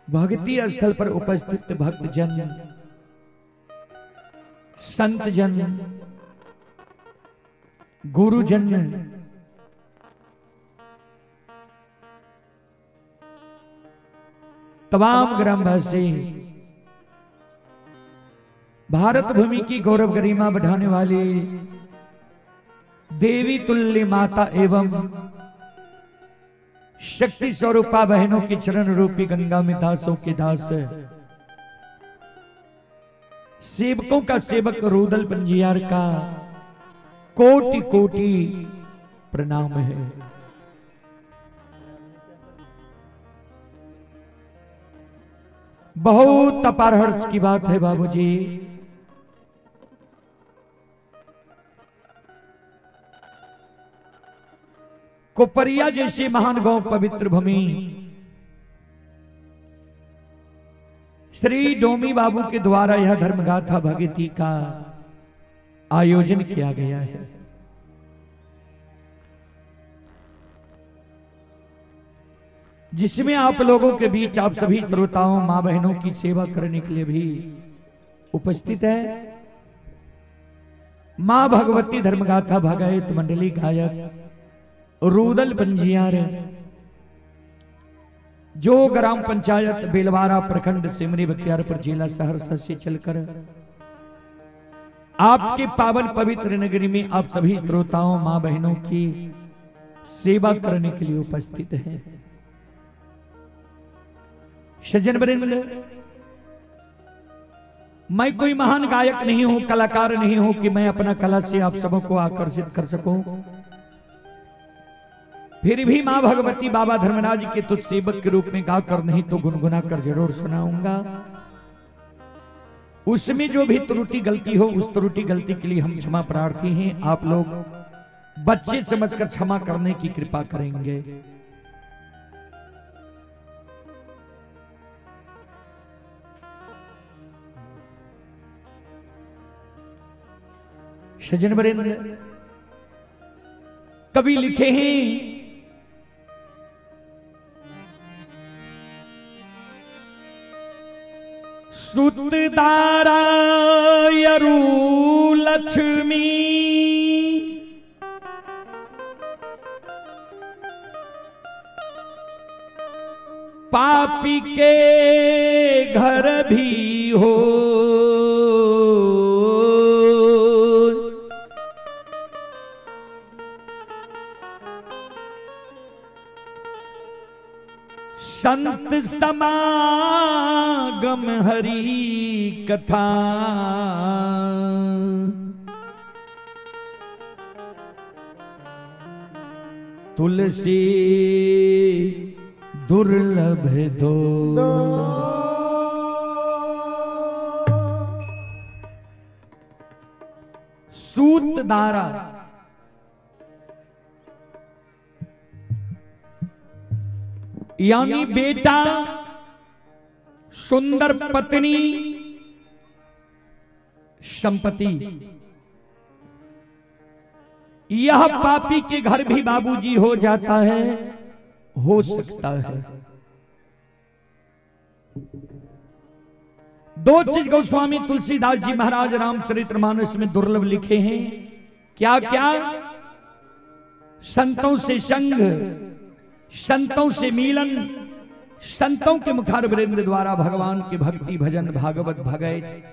भक्ति स्थल पर उपस्थित भक्तजन, संतजन, गुरुजन, तमाम ग्रामवासी, भारत भूमि की गौरव गरिमा बढ़ाने वाली देवी तुल्य माता एवं शक्ति स्वरूपा बहनों के चरण रूपी गंगा में दासों के दास, सेवकों का सेवक रूदल पंजियार का कोटि कोटि प्रणाम है। बहुत अपार हर्ष की बात है बाबूजी, कोपरिया जैसी महान गांव पवित्र भूमि श्री डोमी बाबू के द्वारा यह धर्मगाथा भगवती का आयोजन किया गया है। जिसमें आप लोगों के बीच आप सभी श्रोताओं मां बहनों की सेवा करने के लिए भी उपस्थित है मां भगवती धर्मगाथा भगवत मंडली गायक रूदल पंजियार, जो ग्राम पंचायत बेलवारा प्रखंड सिमरी बख्तियारपुर जिला सहरसा से चलकर आपके पावन पवित्र नगरी में आप सभी श्रोताओं मां बहनों की सेवा करने के लिए उपस्थित हैं। सज्जन वृंद, मैं कोई महान गायक नहीं हूं, कलाकार नहीं हूं कि मैं अपना कला से आप सबों को आकर्षित कर सकूं। फिर भी मां भगवती बाबा धर्मराज के तुझ सेवक के रूप में गाकर नहीं तो गुनगुना कर जरूर सुनाऊंगा। उसमें जो भी त्रुटि गलती हो उस त्रुटि गलती के लिए हम क्षमा प्रार्थी हैं। आप लोग बच्चे समझकर क्षमा करने की कृपा करेंगे। सज्जन वृंद, कवि लिखे हैं सुतदारा यरू लक्ष्मी पापी के घर भी हो, संत समागम हरि कथा तुलसी दुर्लभ दो। सूतदारा यानी बेटा, सुंदर पत्नी, संपत्ति, यह पापी के घर भी बाबूजी हो जाता है, हो सकता है। दो चीज गोस्वामी तुलसीदास जी महाराज रामचरितमानस में दुर्लभ लिखे हैं। क्या क्या? संतों से संग, संतों से मिलन, संतों के मुखारवृंद द्वारा भगवान के भक्ति भजन भागवत भगवत,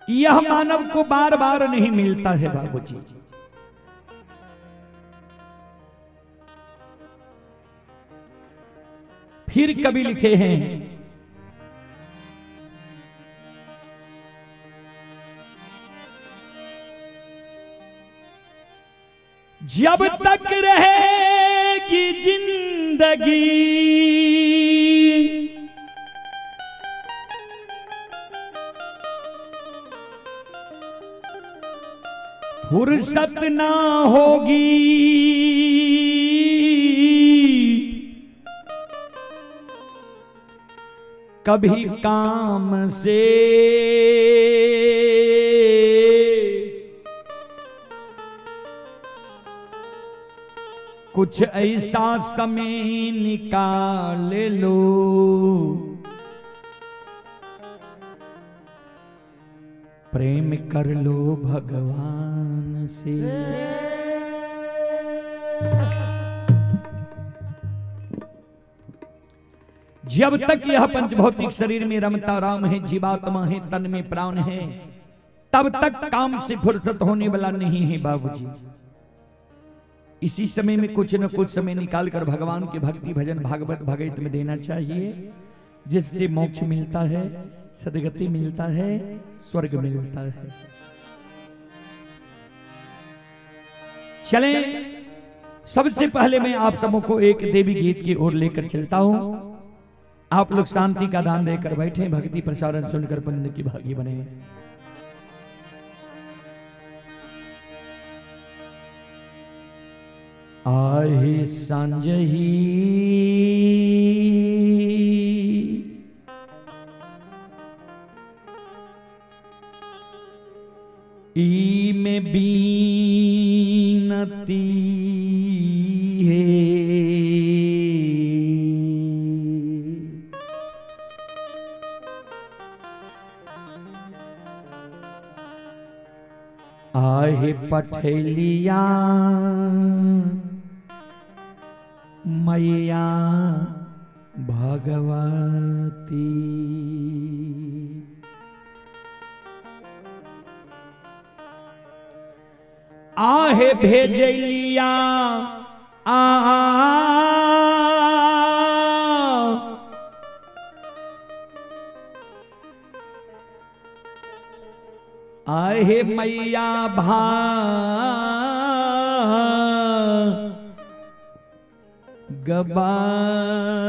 यह मानव को बार बार नहीं मिलता है बाबूजी। फिर कभी लिखे हैं जब तक रहेगी जिंदगी फुर्सत ना होगी, कभी काम से कुछ ऐसा समय निकाल लो, प्रेम कर लो भगवान से। जब तक यह पंचभौतिक शरीर में रमता राम है, जीवात्मा है, तन में प्राण है, तब तक काम से फुर्सत होने वाला नहीं है बाबूजी। इसी समय में कुछ न कुछ समय निकालकर भगवान के भक्ति भजन भागवत भगवत में देना चाहिए, जिससे मोक्ष मिलता है, सदगति मिलता है, स्वर्ग मिलता है। चलें, सबसे पहले मैं आप सबों को एक देवी गीत की ओर लेकर चलता हूं। आप लोग शांति का दान देकर बैठे, भक्ति प्रसारण सुनकर पुण्य की भागी बने। आहे सांझही ई में बीनती है, आहे पठेलिया मैया भगवती। आहे भेजलिया आ आहे मैया भा गबाती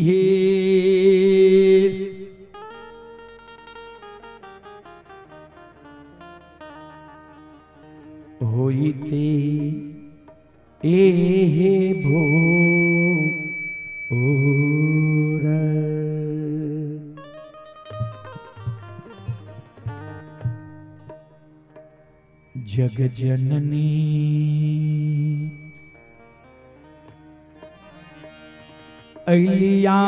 है। होइते एहे भो ओर जग जननी अलिया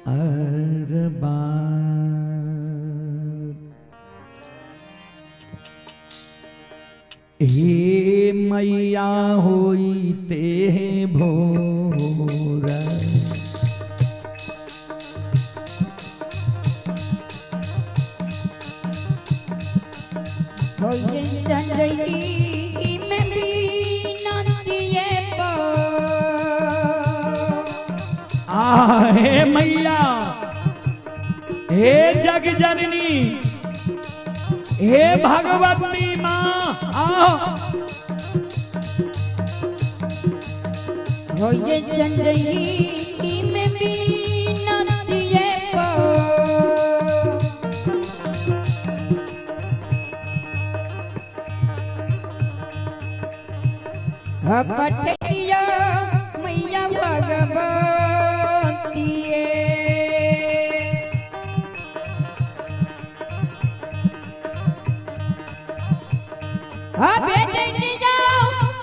अरबा। हे मैया होइते भोर हे मैया, हे जग जननी, हे भगवती माँ, आओ। पठिया मैया भगवती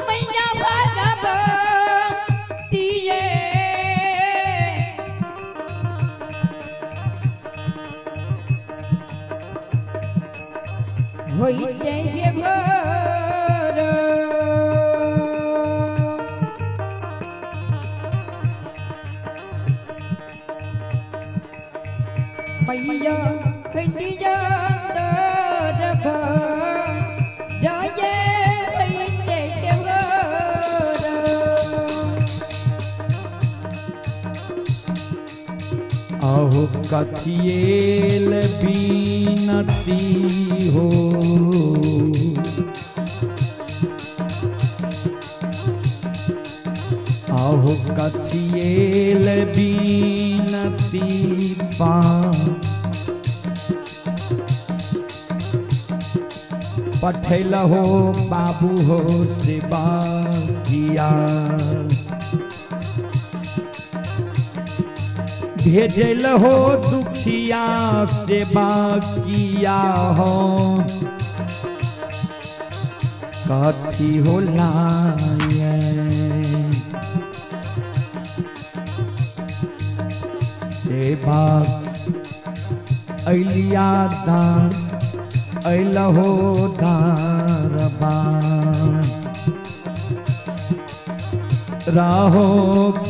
मैया भगवती होइते भोर मैया खंडिया अहो कथिएल बीनती हो, अहो कथिएल बीनती पा पठैल हो बाबू हो सेवा किया, भेजल हो दुखिया सेवा किया हो। कथी होला सेवा अलिया दान अलहो दारबा राहो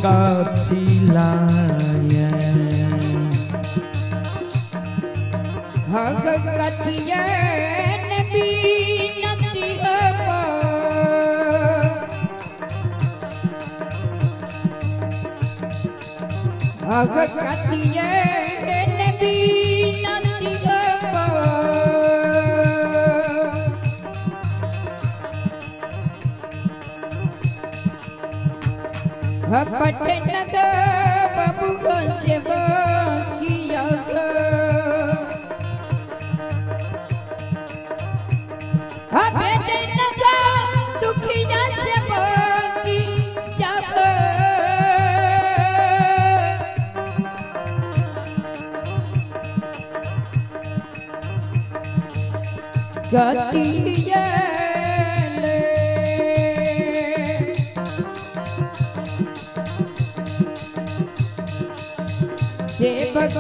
कथी लाए। हग कथियन बीनती अप हग कथियन बीनती अप पटन बाबू से किया दुखिया से बाकी जब गतियल सेवक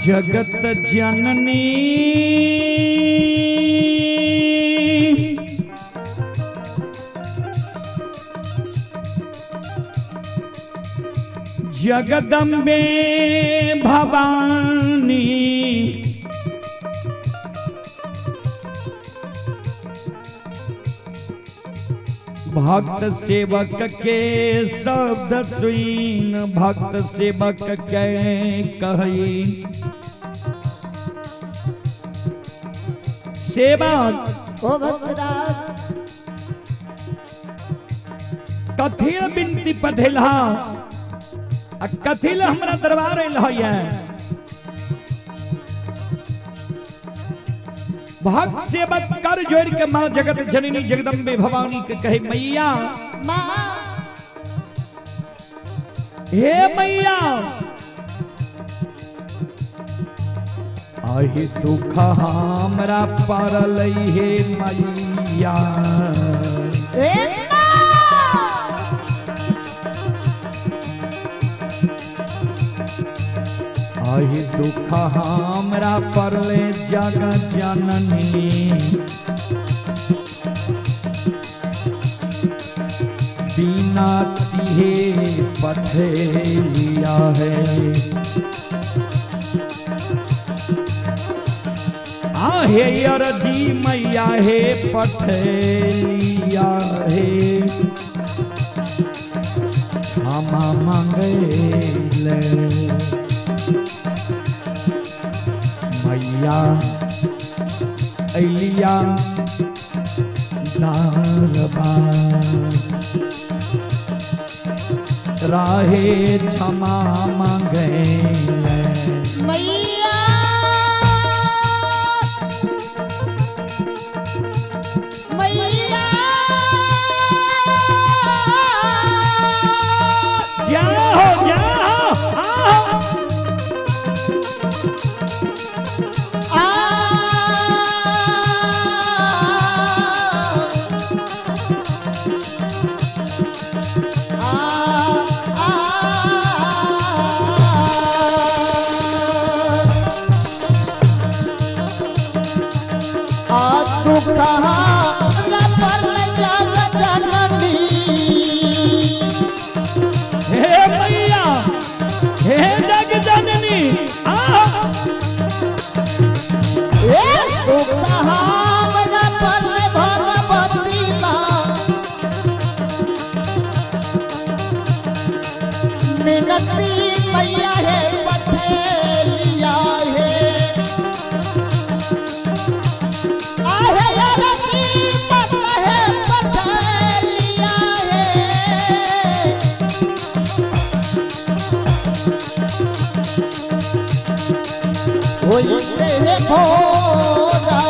जगत जननी जगदम्बे भवानी भक्त सेवक के शब्द सुन भक्त सेवक के कही सेवक ओ भक्तदास कथी विनती पधेल आ कथी ले हमरा दरबार अल है। भक्त सेवक कर जोड़ के माँ जगत जननी जगदम्बे भवानी के कहे मैया माँ हे मैया आही दुख हमरा पड़ल हे मैया ए माँ आही दुख हमरा पड़ले जग जननी बिना तिहे पथेलिया है। आहे अरजी मैया हे पथेलिया हे क्षमा मांगे ले मैया अलिया दरबार राहे क्षमा मांगे ले। मैया मैया जाओ जाओ आओ आ आ आ दुखा पर जग जननी हे मैया हे जग जननी आओ मैया है पथेलिया है आहे अरती पत है पथेलिया है होइते भोरा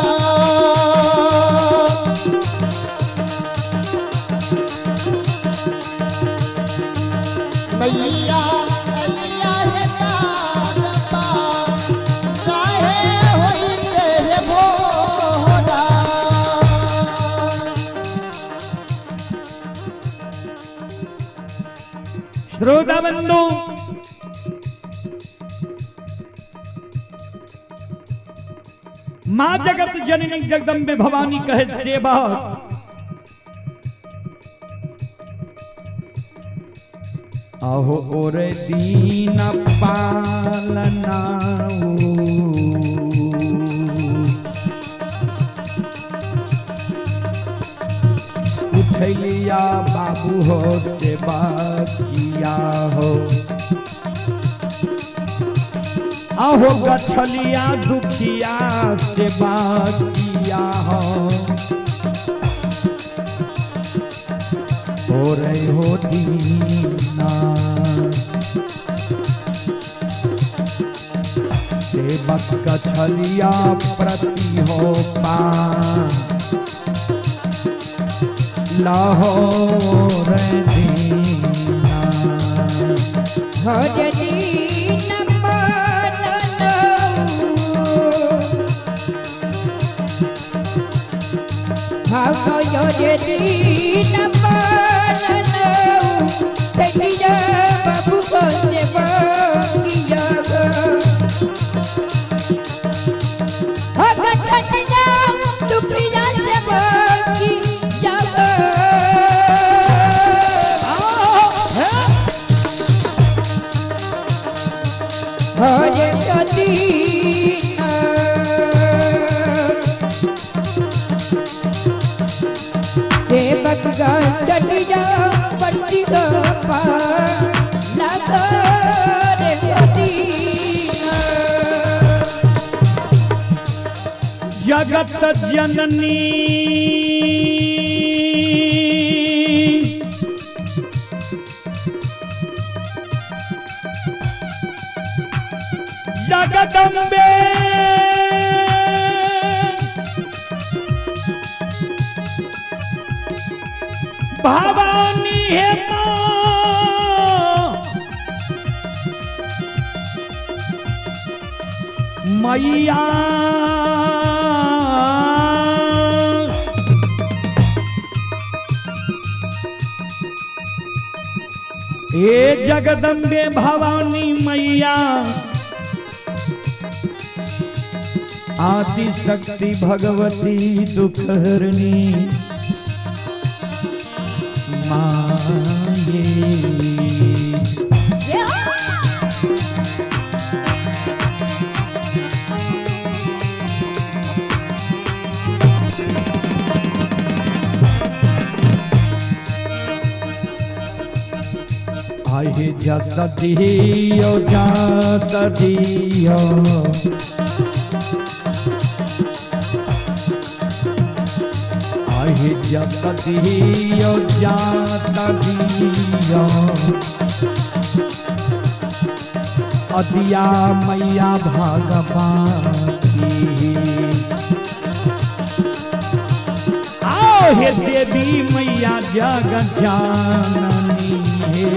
मैया अलिया हे दानपा काहे होइते हे भोरा। श्रोता बंधु, मां जगत जननी जगदम्बे भवानी कहे सेवक, अहो ओरे दीन पालना उठलिया बाबू हो सेवा किया हो, अहो गछलिया दुखिया सेवा किया हो, हो रे हो दीना सेवक गछलिया प्रति हो पा लाहौर दीना। हर दीन पालनऊ भागो दीन पालनऊ तकिया बाबू को सेवा किया गो। भगत दुखिया सेवा किया गो। हरे दीना सेवक चटिया पट्टी पा रे दीना। जगत जननी जगदम्बे भवानी है मां मैया, हे जगदम्बे भवानी मैया, आदि शक्ति भगवती दुखहरणी माये। आहे जस दियो जस दियो, आहे जस दियो जस दियो, अदिया मैया भगवती। आओ हे देवी मैया जग जननी हे,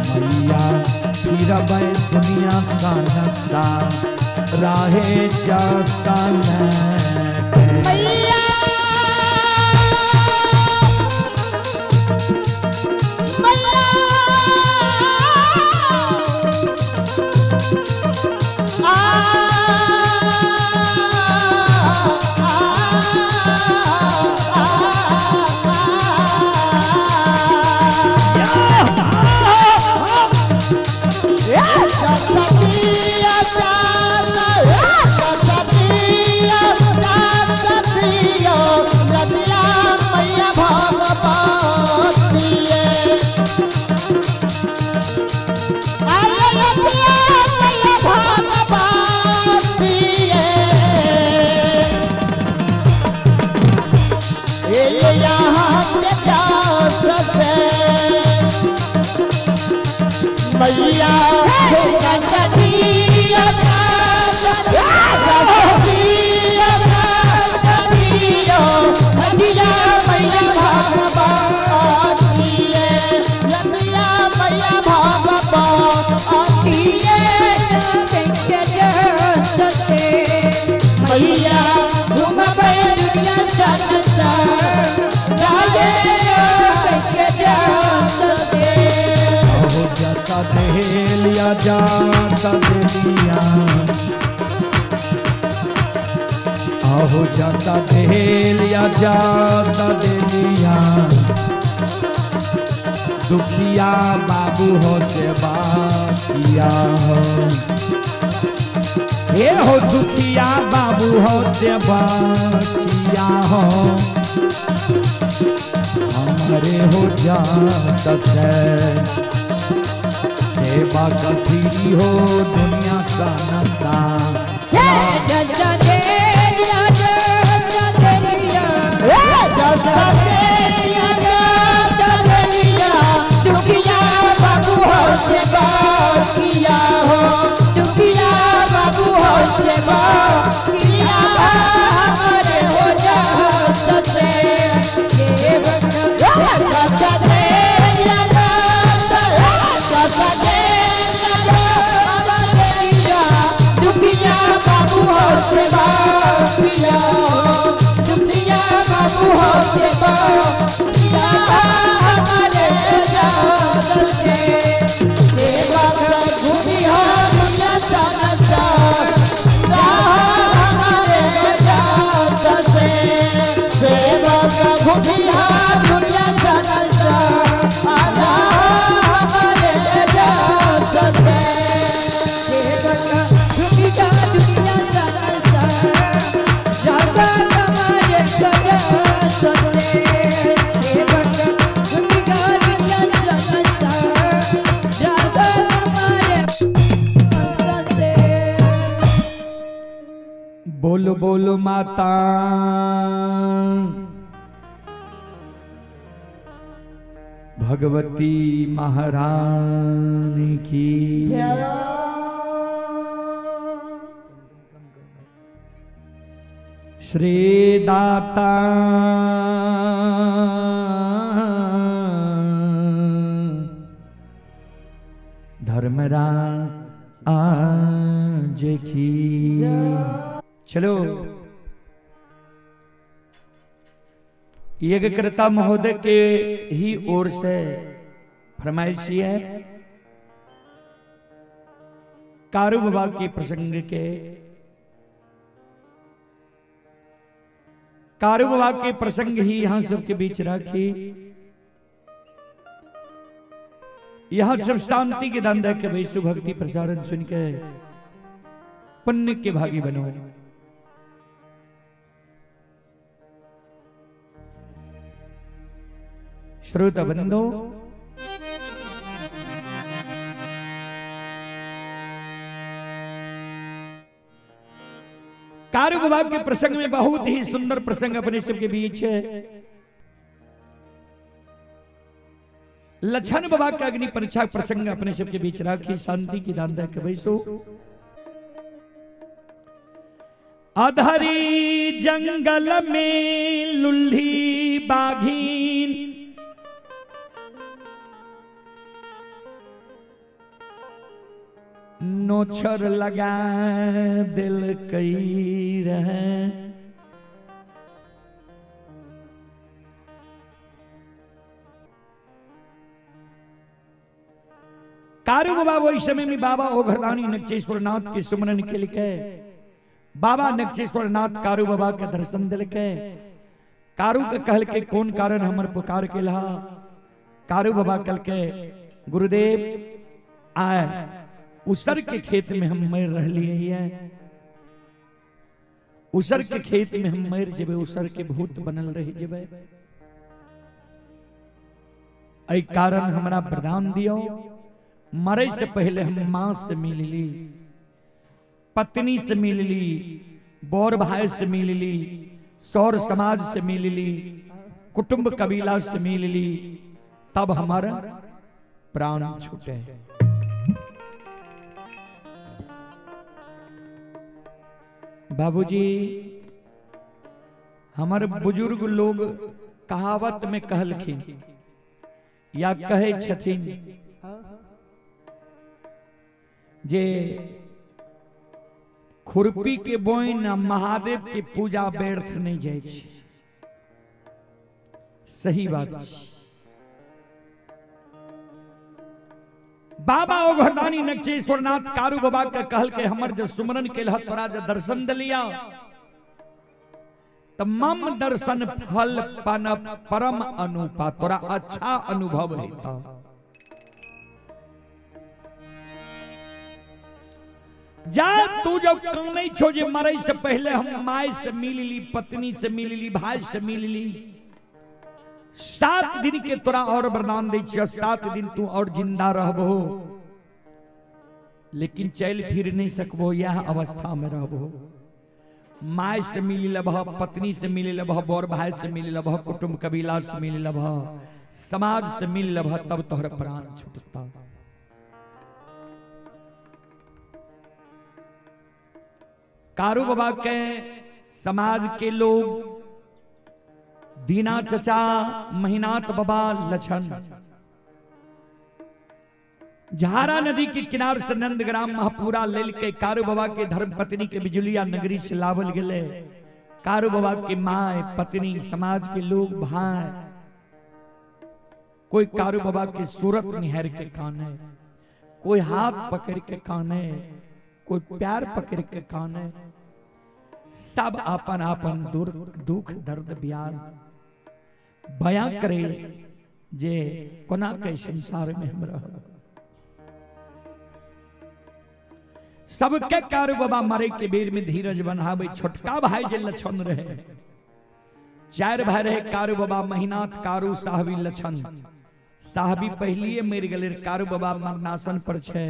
मैया फिरबै दुनिया का नशा राहे जसा मैया मैया आ मैया घुमबै दुनिया संसार राजे के जात से। हो जाता देलिया जाता देलिया, आहो जाता देलिया जाता देलिया, दुखिया बाबू हो सेवा किया हो, हे हो दुखिया बाबू हो सेवा किया हो, हमारे हो जात से सेवा कथी हो दुनिया सा नता। जाता देलिया जाता देलिया, जाता देलिया जाता देलिया, दुखिया बाबू हो सेवा किया हो, दुखिया बाबू हो सेवा किया, हमारे हो जात से। जाता देलिया जाता जाता देलिया जाता देलिया, दुखिया बाबू हो सेवा किया हो, दुखिया बाबू हो सेवा किया, हमारे जात से। सेवा कर घूमी हो दुनिया संसार हमारे जात से। सेवा का घुमिया दुनिया संसार हमारे जात से। सेवा कर घूमी दुनिया संसार जाता हमारे जात से। सेवा कर घूमी दुनिया संसार जाता हमारे जात से। बोलो बोलो माता भगवती महारानी की। श्री दाता धर्मराज की। चलो यज्ञकर्ता महोदय के ही ओर से फरमाइशी है कारू बाबा के प्रसंग के, कारू बाबा के प्रसंग ही यहां सबके बीच रखी। यहां सब शांति के दान दे के वैश्व भक्ति प्रसारण सुन के पुण्य के भागी बनो। श्रोता बंधो, कारू बाबा के प्रसंग में बहुत ही सुंदर प्रसंग अपने सबके बीच है। लछन बाबा का अग्नि परीक्षा प्रसंग अपने सबके बीच राखी। शांति की दान दे के बैसो। अधरी जंगल में लुल्ही बाघीन, नोछर लगा दिल कई रहे। कारू बाबा वही समय में बाबा ओघरदानी नक्षेश्वर नाथ के सुमरन के लिखे बाबा नक्षेश्वर नाथ कारू बाबा के दर्शन दिल के कारू के कहल के कौन कारण हमर पुकार के लहा। कारू बाबा कल के गुरुदेव आए उसर के खेत में हम मर रही है, उसर के खेत में हम मर जेबे, उसर के भूत बनल रह जेबे, एहि कारण हमरा वरदान दियो। मरे से पहले हम मां से मिल ली, पत्नी से मिल ली, बौर भाई से मिल ली, सौर समाज से मिल ली, कुटुंब कबीला से मिल ली, तब हमारा प्राण छूटे। बाबूजी हमारे बुजुर्ग लोग कहावत में कहलखिन या कहे छथिन जे खुरपी के बोइन आ महादेव के पूजा व्यर्थ नहीं जाइ छै। सही बात छै। बाबा ओघरदानी नक्षेश्वरनाथ कारू बाबा के कहल के हमर जे सुमरन के तोरा जे दर्शन दिलिया त मम दर्शन फल पन परम अनुपा, तोरा अच्छा अनुभव हेता। जा तू जो कानै छो जे मरे से पहले हम my से मिल ली, पत्नी से मिल ली, भाई से मिल ली, 7 दिन के तोरा और वरदान दै छियो, 7 दिन तू और जिंदा रहबो, लेकिन चल फिर नहीं सकबो, यह अवस्था में रहबो। My से मिल लेबह, पत्नी से मिल लेबह, बड़ भाई से मिल लेबह, कुटुंब कबीला से मिल लेबह, समाज से मिल लेबह, तब तोहर प्राण छूटता। कारू बाबा के समाज के लोग दीना चचा, महिनाथ बाबा, लछन झारा नदी के किनार से नंदग्राम महापुरा लेल के कारू बाबा के धर्मपत्नी के बिजुलिया नगरी से लावल गेले। कारू बाबा के my, पत्नी, समाज के लोग, भाई, कोई कारू बाबा के सूरत निहार के काने, कोई हाथ पकड़ के काने, कोई प्यार पकड़ के काने, सब आपन आपन दुख दर्द ब्याह बयां करे जे कोना के संसार में हम रह। सबके कारू बाबा मरे के बेर में धीरज बनावे। छोटका भाई जे लछन रहे, 4 भाई रहे कारू बाबा, महिनाथ, कारू, साहबी, लछन। साहबी पहलिए मर गेले, कारू बाबा मरनासन पर छे।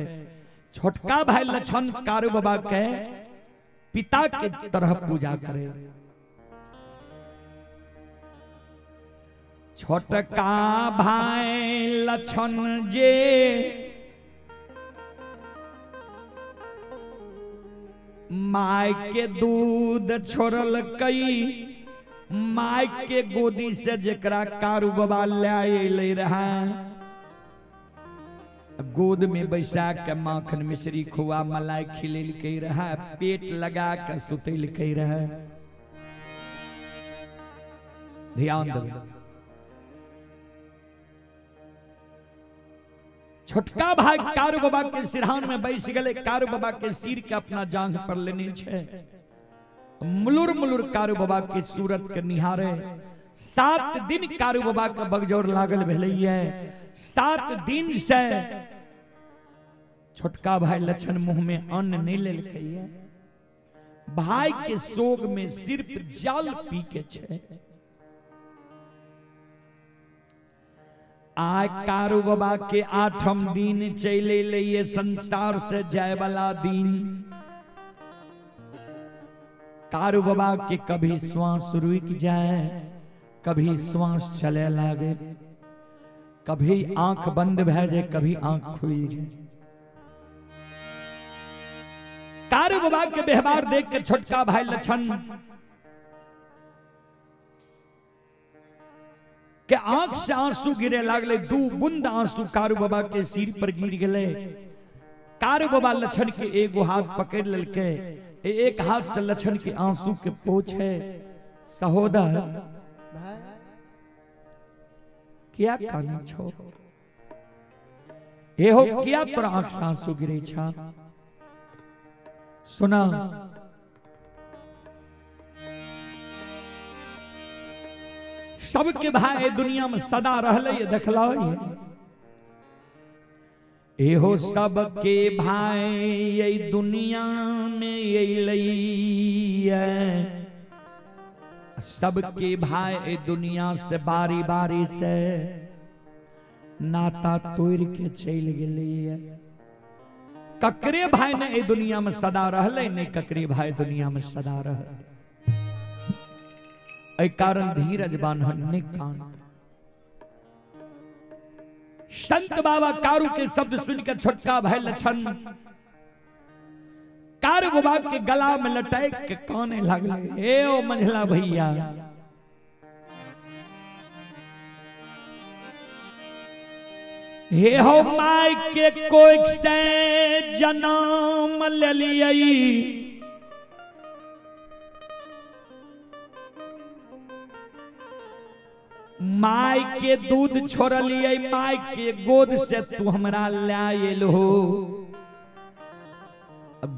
छोटका भाई लछन कारू बाबा के पिता के तरह पूजा करे। छोटका भाई लछन जे my के दूध छोड़ल कई, my के गोदी से जेकरा कारू बाबा ले रहा, गोद में बैसा के माखन मिश्री खुआ मलाई खिलेल के रहा, पेट लगा के सुतल के रहा। ध्यान दो, छोटका भाई कारू बाबा के सिरहान में बैस गए, कारू बाबा के सिर के अपना जांघ पर लेने छे, मुलुर मुलुर कारू बाबा के सूरत के निहारे। 7 दिन कारू बाबा के बगजोर लागल भेलैये। 7 दिन से छोटका भाई लछन मुंह में अन्न नहीं लेलकैये, भाई के शोक में सिर्फ जल पी के छे। आय कारू बाबा के 8म दिन चले लिए संसार से जाए वाला दिन। कारू बाबा के कभी श्वास रुक जाए, कभी श्वास चले लागे, कभी आंख बंद भै जाए, कभी आंख खुल जाए। कारू बाबा के व्यवहार देख के छोटका भाई लछन के आंख से आंसू गिरे लागले। 2 बूंद आंसू कारू बाबा के सिर पर गिर गए। कारू बाबा लछन के एगो हाथ पकड़ ललके, एक हाथ से लछन के आंसू के पोछे, सहोदर क्या काना छो, हे हो क्या तोरा आंख से आंसू गिरे छा? सुना, सबके भाई दुनिया में सदा रहले देखलो, एहो सबके भाई ये दुनिया में अइलैया, सबके भाई दुनिया से बारी बारी से नाता तोड़ के चल गेलैया। ककरे भाई ने ए दुनिया में सदा रहले, नहीं ककरे भाई दुनिया में सदा रहले। कारण धीरज बान्हन नहीं कान। संत बाबा कारू के शब्द सुनकर छोटका भाई लछन कारू बाबा के गला में लटक के काने लागले, हे ओ मंझला भैया, हे हो my के कोख से जन्म लेलियै, My के दूध छोड़लिए, my के गोद से तू हमरा लायल एलहो।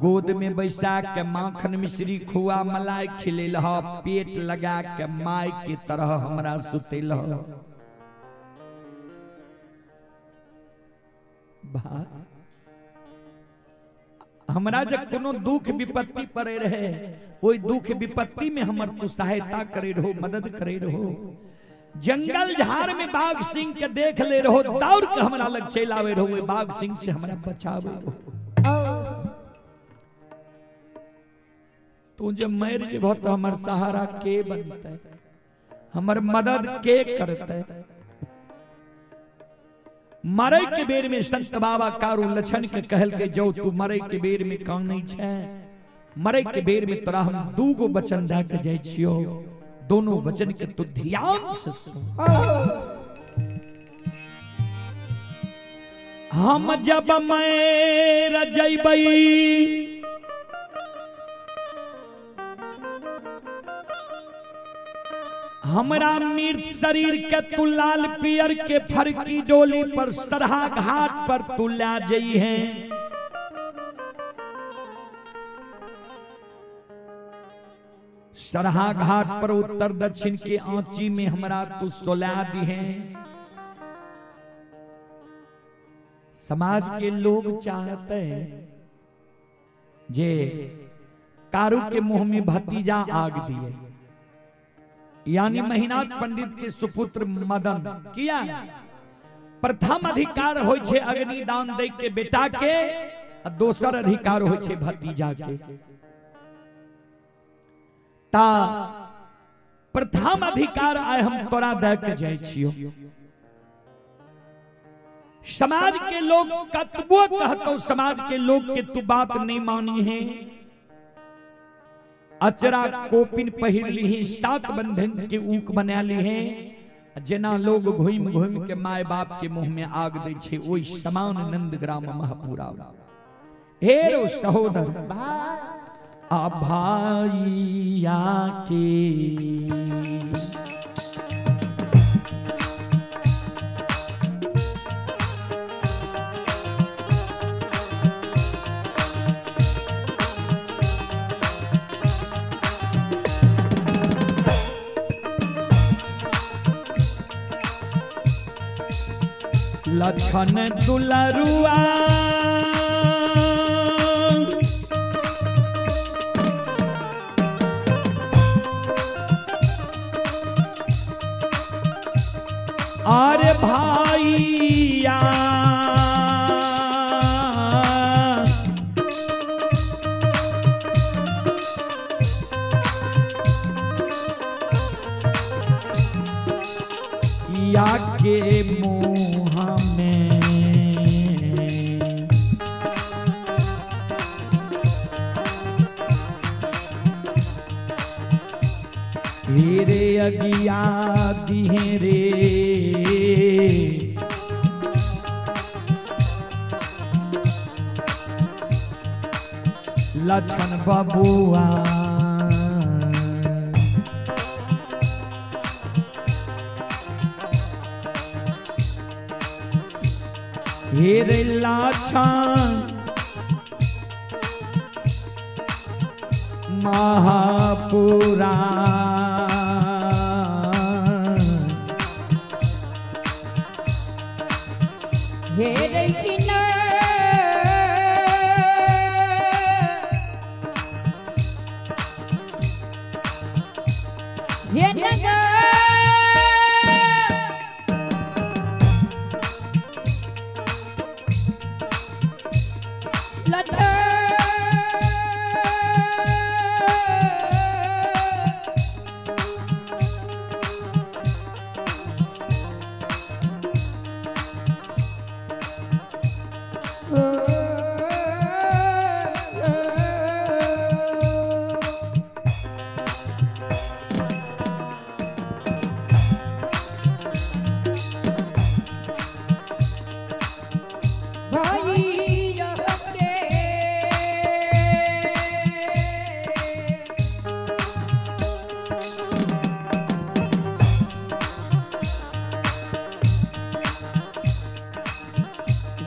गोद में बैसा के माखन मिश्री खुआ मलाई खिलेल ह, पेट लगा के my के तरह हमरा सुतेल ह। भाई हमरा जब कोनो दुख विपत्ति पड़े रहे, ओई दुख विपत्ति में हमर तू सहायता करे रहो, मदद करे रहो। जंगल झाड़ में बाघ सिंह के देख ले रहो, दौड़ के हमरा लग चल आवे रहो, बाघ सिंह से हमरा बचावे रहो। तू जब मर जेबह तो हमर सहारा के बनते, हमर मदद के करते। मरे के बेर में संत बाबा कारू लछन के कहल के जो तू मरे के बेर में कानै छै, मरे के बेर में तोरा हम दूगो वचन दे के जाइ छियो, दोनों वचन के तू ध्यान से सुन। हम जब मर जइबै हमरा मृत शरीर के तू लाल पियर के फरकी डोली पर सरहा घाट पर तू ला जई है। सरहा घाट पर उत्तर दक्षिण के आंची में हमरा तू सोला दी है। समाज के लोग चाहते हैं जे कारू के मुंह में भतीजा आग दिए, यानी महिनाथ पंडित के सुपुत्र मदन किया प्रथम अधिकार होय छे अग्निदान दे के बेटा के, आ दोसर अधिकार होय छे भतीजा के। ता प्रथम अधिकार आय हम तोरा दे के जाय छियो। समाज के लोग कतबो कहतो, समाज के लोग के तू बात नहीं मानी है। अचरा कोपिन पहिर ली, सात बंधन के ऊक बना ली है। जेना लोग घूम घूम के my बाप के मुंह में आग दे छे, ओई समान नंदग्राम महापुरा। हे रो सहोदर आ भाईया के लखन दुलरुआ अरे भाईया या के मुँह में रे अगिया दिहे रे लछन बबुआ। हे रे लाछन महापुरा हे रे किना हे नगा लटा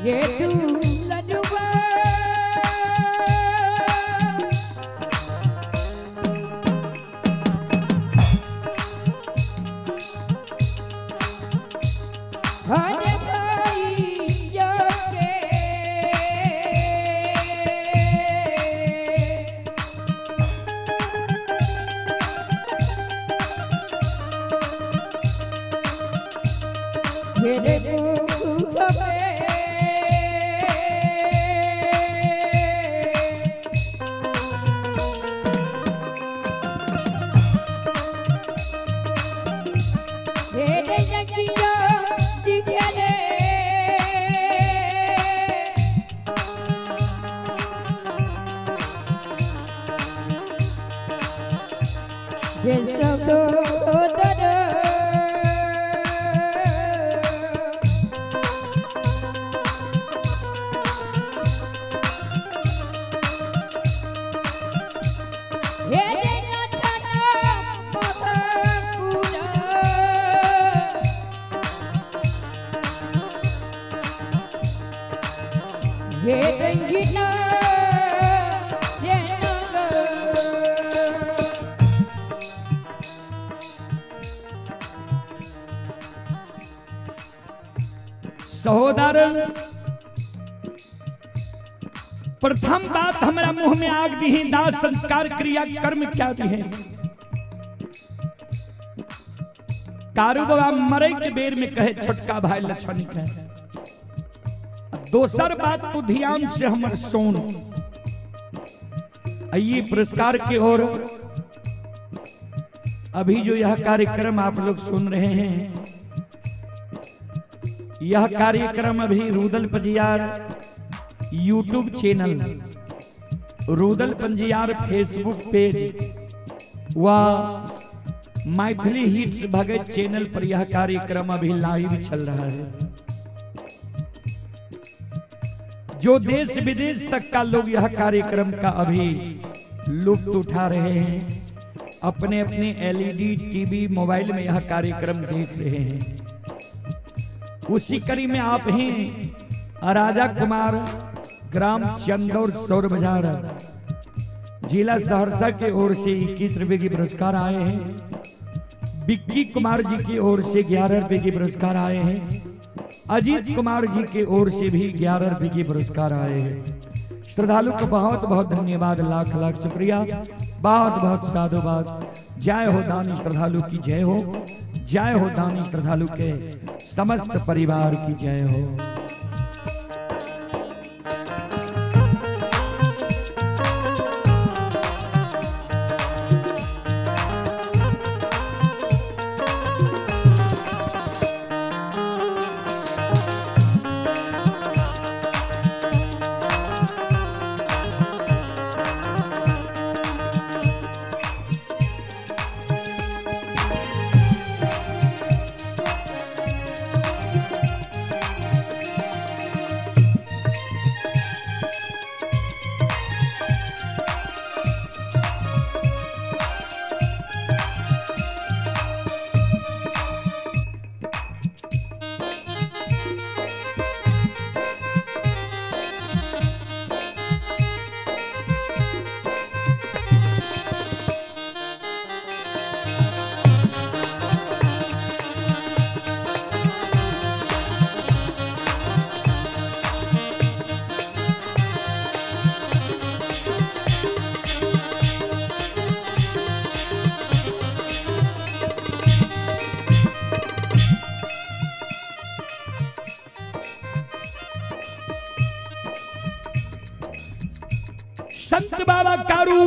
हे दुलनुआ। हर भाई के मेरे मुख में मेरे यज्ञ दिखे रे। जे सब दर हे नाथना महापुरा। हे रंगीला हे नगर। सहोदर, प्रथम बात हमरा मुंह में आग दी है, दाह संस्कार क्रिया कर्म क्या दी है। कारू बाबा मरे के बेर में कहे छोटका भाई लक्षण के। दोसर बात तो ध्यान से हमर सुन। ये पुरस्कार की ओर अभी जो यह कार्यक्रम आप लोग सुन रहे हैं, यह कार्यक्रम अभी Rudal Panjiyar YouTube channel, Rudal Panjiyar Facebook page व मैथिली हिट्स भगत चैनल पर यह कार्यक्रम अभी लाइव चल रहा है। जो देश विदेश तक का लोग यह कार्यक्रम का अभी लुत्फ उठा रहे हैं, अपने अपने एलईडी टीवी मोबाइल में यह कार्यक्रम देख रहे हैं। उसी कड़ी में आप हैं राजा कुमार, ग्राम चंदौर सौर बाजार, जिला सहरसा के ओर से 21 रुपए की पुरस्कार आए हैं। विक्की कुमार जी की ओर से 11 रुपए की पुरस्कार आए हैं। अजीत कुमार जी की ओर से भी 11 रुपए की पुरस्कार आए हैं। श्रद्धालु को बहुत बहुत धन्यवाद, लाख लाख शुक्रिया, बहुत बहुत साधुवाद। जय हो दानी श्रद्धालु की जय हो, जय हो दानी श्रद्धालु के समस्त परिवार की जय हो। संत बाबा कारू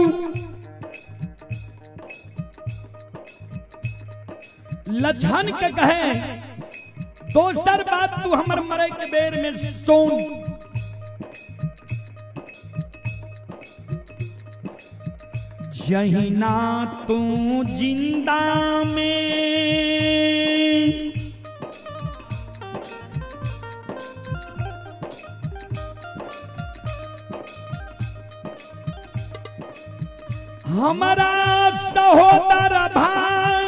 लछन के कहे, दोसर बात तू हमर मरे के बेर में सुन। जहिना तू जिंदा में हमारा सहोदर भाई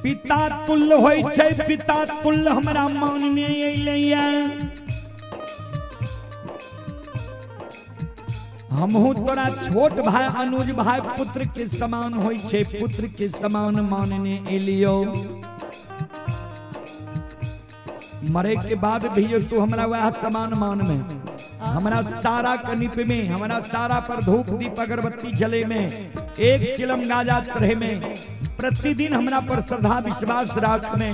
पिता पिता तुल्य होइ छै, पिता तुल्य हमरा मानने अयलैया। हमहू तोरा छोट भाई अनुज भाई पुत्र के समान होइ छै, पुत्र के समान मानने एलियो। मरे के बाद भी तू हमरा वह समान मान में, हमरा सारा कनिप में, हमरा सारा पर धूप दीप अगरबत्ती जले में, एक चिलम गाजा चढ़े में, प्रतिदिन हमरा पर श्रद्धा विश्वास राख में,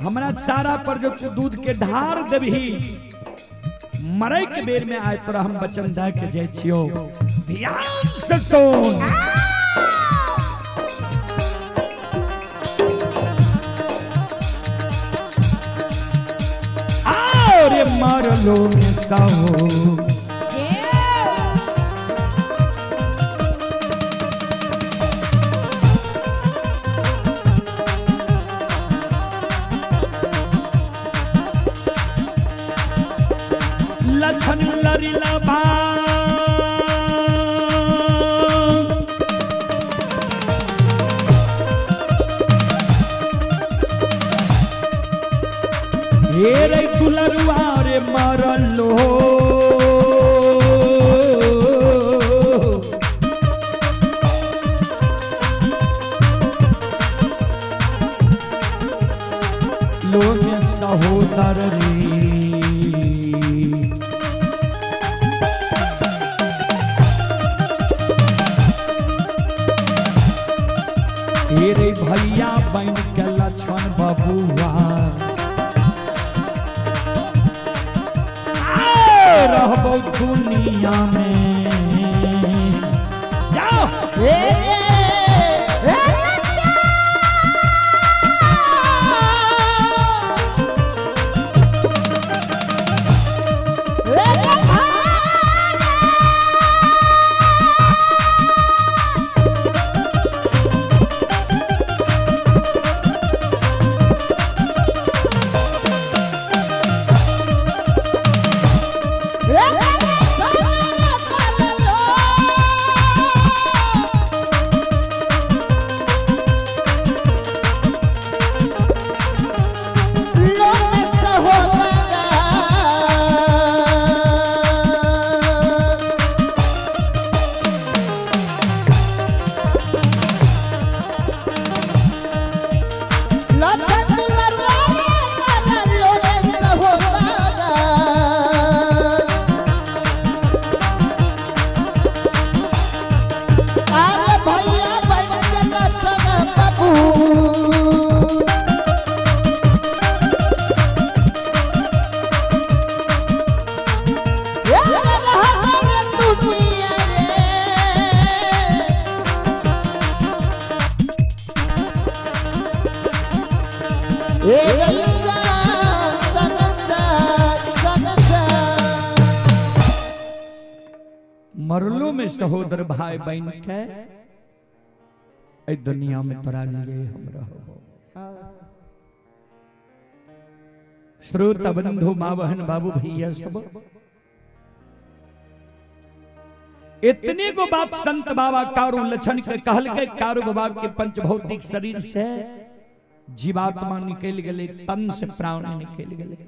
हमरा सारा पर जो तू दूध के ढार देबही, मरे के बेर में आए तोरा हम वचन दे के जाइ छियो। ध्यान से सुन। अरे मरलो में साहो लखन लरिला बा हे रे दुलरुआ रे मरलो लोग सहोदर रे। रे भैया बन के लक्ष्मण बबुआ रहबो दुनिया में। जाओ मरलो में सहोदर भाई बहन के ए दुनिया में तोरा लिए हम रहबो। श्रोता बंधु माँ बहन बाबू भैया सब इतने को बात संत बाबा कारू लक्षण के कहल के कारू बाबा के पंच भौतिक शरीर से जीवात्मा निकल गए, तन से प्राण निकल गए।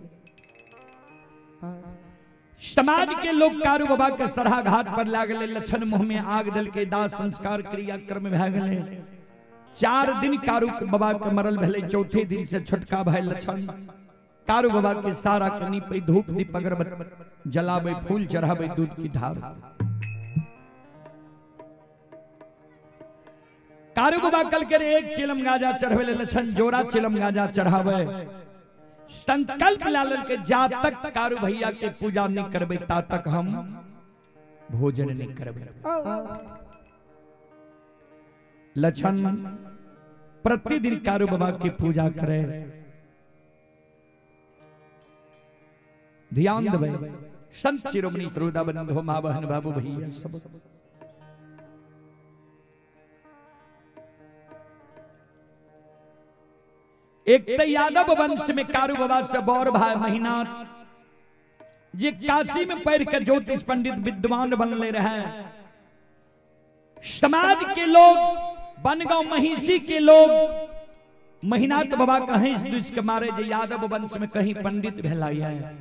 समाज के लोग कारू बाबा के सरहा घाट पर लागले, लक्षण मुंह में आग दल के दाह संस्कार क्रिया कर्म भए गेले। 4 दिन कारू बाबा के मरल भेले, चौथे दिन से छोटका भाई लक्षण कारू बाबा के सारा कनी पे धूप दीप अगरबत्ती जलावे, फूल चढ़ावे, दूध की ढार। कारू बाबा कल के एक चिलम गाजा चढ़ावे, लक्षण जोड़ा चिलम गाजा चढ़ावे। संकल्प लाल के जा तक कारू भैया के पूजा नहीं करबे ता तक हम भोजन नहीं करबे। लक्षण प्रतिदिन कारू बाबा की पूजा करे। ध्यान देवे संत शिरोमणि श्रोता बंधु माँ बहन बाबू भैया सब। एक तो यादव वंश में कारू बाबा से बौर भाई महीना जे काशी में पढ़ के ज्योतिष पंडित विद्वान बनले रहे। समाज के लोग, बनगांव महिषी के लोग महिनाथ बाबा के हंस दुस के मारे जे यादव वंश में कहीं पंडित भेला है,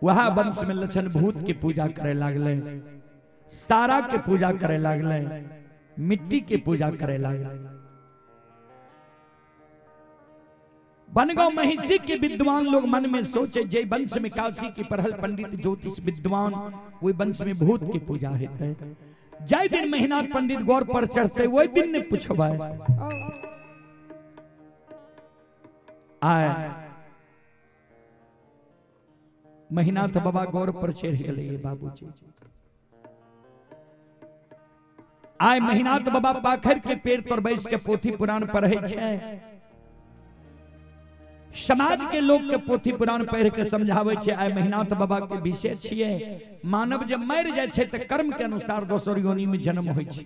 वह वंश में लक्षण भूत के पूजा करे लागले, सारा के पूजा करे लागले, मिट्टी के पूजा करे लागले। बनगांव महिषी के विद्वान लोग मन में सोचे जे वंश में काशी के पढ़ल पंडित ज्योतिष विद्वान, वही वंश में भूत के पूजा हेतै। जय दिन महिनाथ पंडित गौर पर चढ़ते वही दिन ने पूछबाए आए महिनाथ बाबा गौर पर चढ़ गए बाबूजी। आए महिनाथ बाबा पाखर के पेड़ तर बैस के पोथी पुराण पढ़े छै, समाज के लोग के पोथी पुराण पढ़ के समझावे छै। आइ महिनाथ बाबा के विषय छियै, मानव जब मरि जाइ छै तऽ कर्म के अनुसार दोसर योनि में जन्म होइ छै।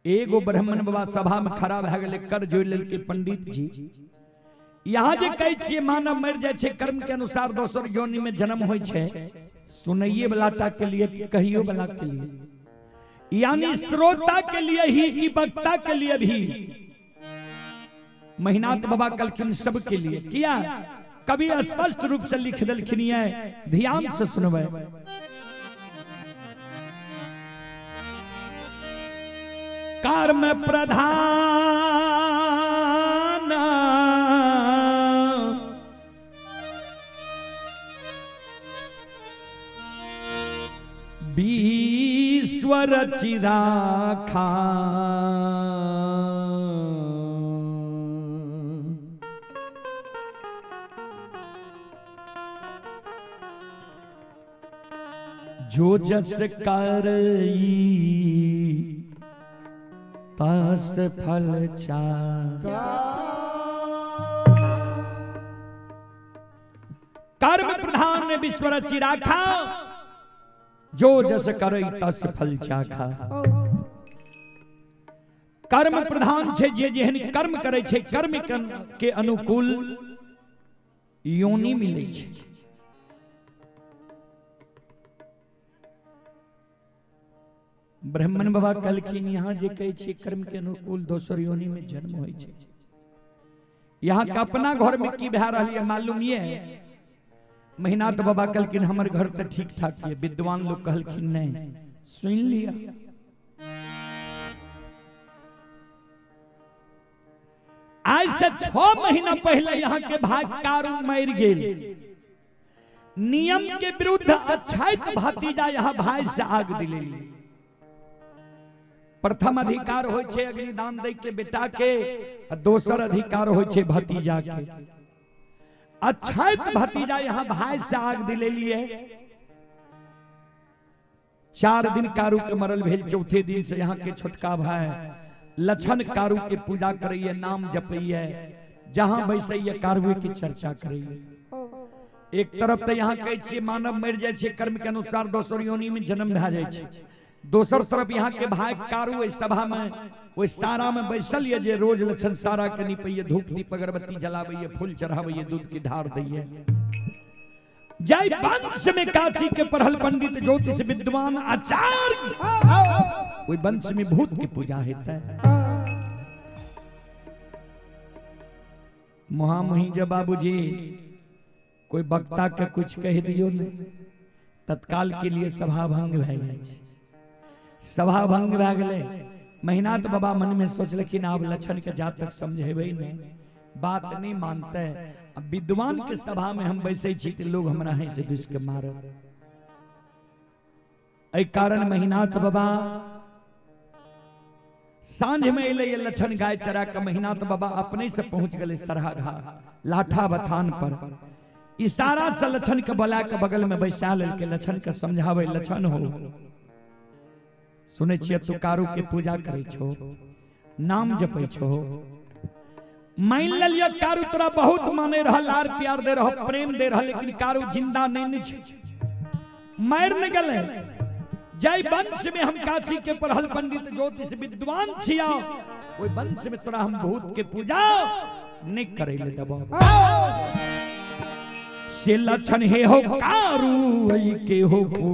एगो ब्राह्मण बाबा सभा में खड़ा भए गेलै, कर जोड़ि लेलकै पंडित जी, यहाँ जे कहै छियै मानव मरि जाइ छै कर्म के अनुसार दोसर योनि में जन्म होइ छै, सुनैये वाला टा के लिए कि कहियो वाला के लिए, यानी श्रोता के लिए ही कि वक्ता के लिए भी। महिनाथ बाबा कहलखिन सबके लिए। किया कभी स्पष्ट रूप से लिख देलखिन ये, ध्यान से सुनबै। कर्म प्रधान विश्व रचिराखा, जो जस करई तस फल चा। कर्म प्रधान विश्व रचि राखा, जो जस करई तस फल चाखा। कर्म प्रधान छे, जे जेहन कर्म करे छे कर्म के अनुकूल योनि मिले छे। ब्राह्मण बाबा कहलखिन यहाँ जे कहै छै कर्म के अनुकूल दोसर योनि में जन्म होइ छै, यहाँ के अपना घर में की भए रहल ये मालूम ये? महिनाथ बाबा कहलखिन हमर घर तऽ ठीक ठाक ये। विद्वान लोग कहलखिन नहीं, सुन लिया। आज से 6 महीना पहले यहाँ के भाई कारू मर गेल, नियम के विरुद्ध अछैत भतीजा यहाँ भाई से आग दिलेली। प्रथम अधिकार होइ छै अग्निदान दै के बेटा के, आ दोसर अधिकार होइ छै भतीजा के। अछैत भतीजा यहाँ भाई से आग दिलेलिए। 4 दिन कारू के मरल भेल, चौथे दिन से यहाँ के छोटका भाई लक्षण कारू के पूजा करैये, नाम जपैये, जहां बैसैये कारू की चर्चा करैये। एक तरफ तो यहाँ कहै छियै मानव मरि जाइ छै कर्म के अनुसार दोसर योनि में जन्म भए जाइ छै, दोसर तरफ यहाँ के भाई कारू सभा में ओहि सारा में बैसल ये जे रोज लक्षण सारा के निपैये, धूप दीप अगरबत्ती जलाबैये, फूल चढ़ाबैये, दूध की धार दैये। जय वंश में काशी के पढ़ल पंडित ज्योतिष विद्वान आचार्य, ओहि वंश में भूत के पूजा हेतै। मुहामुही जब बाबूजी कोई वक्ता के कुछ कह दियो नहीं, तत्काल के लिए सभा भंग भए जाइ छै। सभा भंग भए गेलै। महिनाथ बाबा मन में सोचलखिन आब लक्षण के जा तक समझेबै नहीं, बात नहीं मानते, अब विद्वान के सभा में हम बैसै छी तऽ लोग हमरा हँसि दुसि के मारत। एहि कारण महिनाथ बाबा साँझ में एलै लक्षण गाय चरा के महिनाथ बाबा अपने से पहुंच गए सरहा घाट लाठा बथान पर। इशारा से लक्षण के बोला के बगल में बैसा लेलकै, लक्षण के समझाबै, लक्षण हो सुनै छियै तू कारू के पूजा करै छो, नाम जपै छो, मान लेलियै कारू तोरा बहुत माने रहल, लार प्यार दे रहल, प्रेम दे रहल, लेकिन कारू जिंदा नहीं छै, मरि न गेलै। जय वंश में हम काशी के पढ़ल पंडित ज्योतिष विद्वान छिया, ओहि वंश में तोरा हम भूत के पूजा नहीं करे ले देबो। से लक्षण हे हो कारू ऐ के हो को,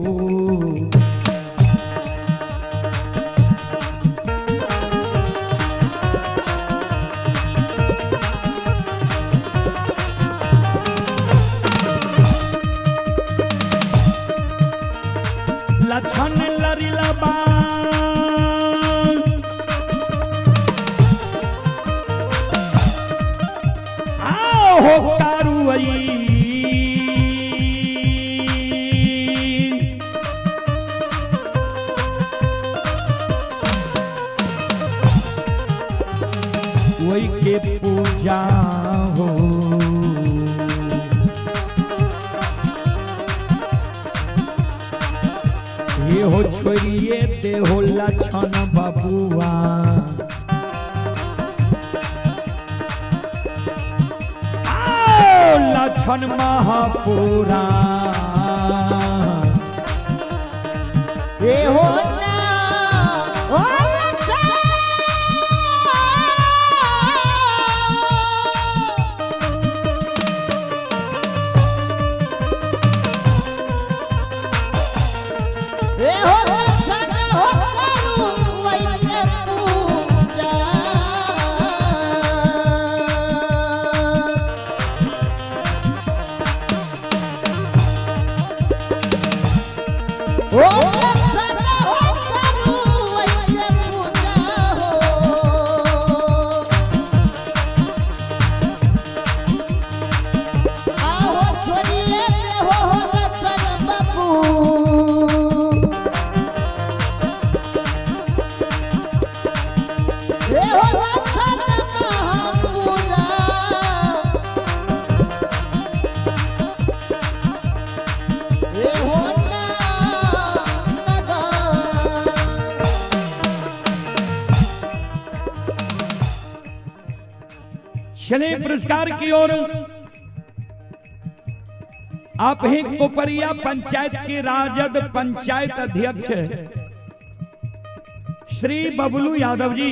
एहो छोड़िए देहो लक्षण बबुआ। आओ लक्षण महापुरा। ए हो ना ओ लच्छन। ए हो लच्छन हो करू वैसे पूजा। ओ लच्छन हो करू वैसे पूजा हो। आहो छोड़िए हो लच्छन बाबू। हे हो लच्छन महापुरा। हे हो ना नगर। चले पुरस्कार की ओर। आप ही कोपरिया पंचायत के राजद पंचायत अध्यक्ष श्री बबलू यादव जी,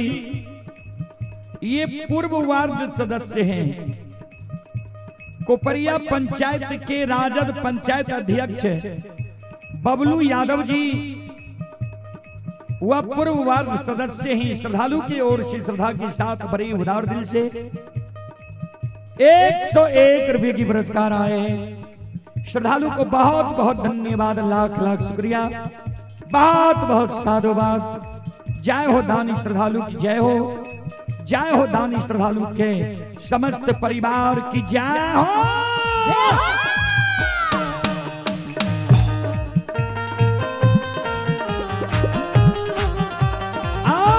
ये पूर्व वार्ड सदस्य हैं। कोपरिया पंचायत के राजद पंचायत अध्यक्ष बबलू यादव जी वह पूर्व वार्ड सदस्य हैं। श्रद्धालु की ओर से श्रद्धा के साथ बड़ी उदार दिल से 101 रुपए की पुरस्कार आए हैं। श्रद्धालु को बहुत बहुत धन्यवाद, लाख लाख शुक्रिया, बहुत बहुत साधुवाद। जय हो दानी श्रद्धालु की जय हो, जय हो दानी श्रद्धालु के समस्त परिवार की जय हो। आओ।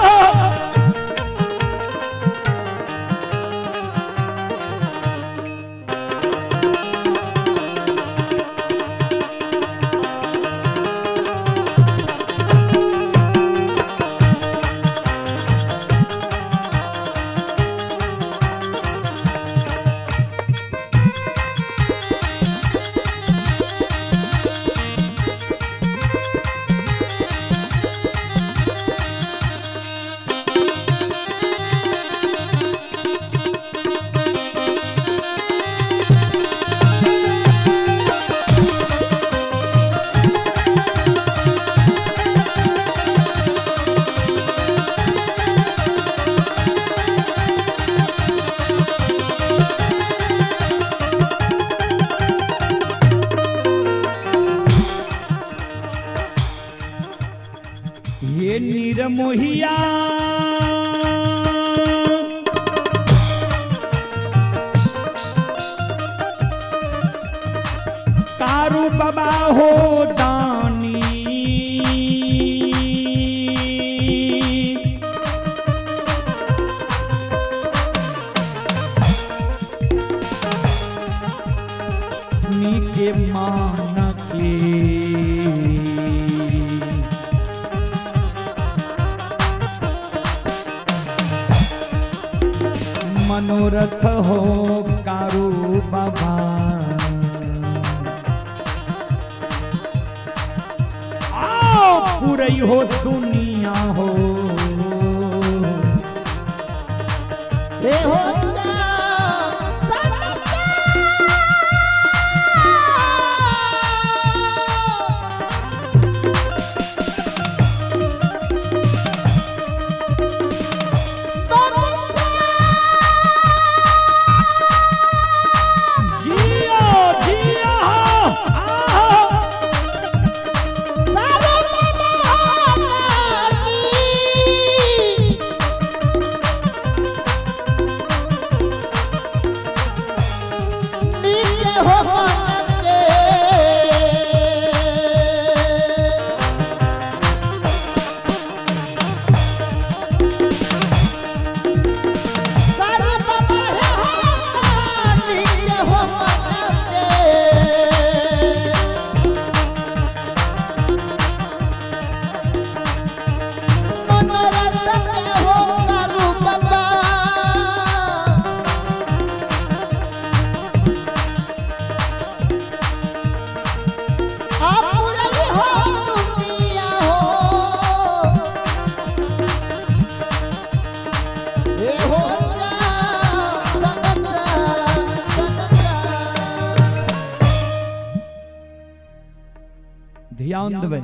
ये निरमोहिया कारू बाबा हो दानी, नीके मान के मनोरथ हो कारू बाबा। आओ पूरई हो दुनिया हो। हे हो ना जियो जियो आओ। बाबा। ध्यान देवे।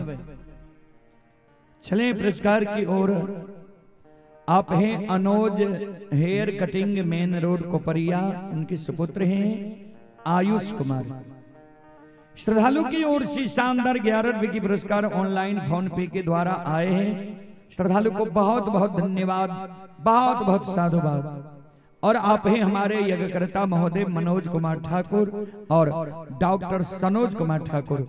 चले पुरस्कार की ओर। आप हैं Anoj hair cutting main road Kopariya, उनके सुपुत्र हैं आयुष कुमार। श्रद्धालु की ओर से शानदार 11 रुपए की पुरस्कार ऑनलाइन फोन पे के द्वारा आए हैं। श्रद्धालु को बहुत बहुत धन्यवाद, बहुत बहुत साधुवाद। और आप हैं हमारे यज्ञकर्ता महोदय मनोज कुमार ठाकुर और डॉक्टर सनोज कुमार ठाकुर,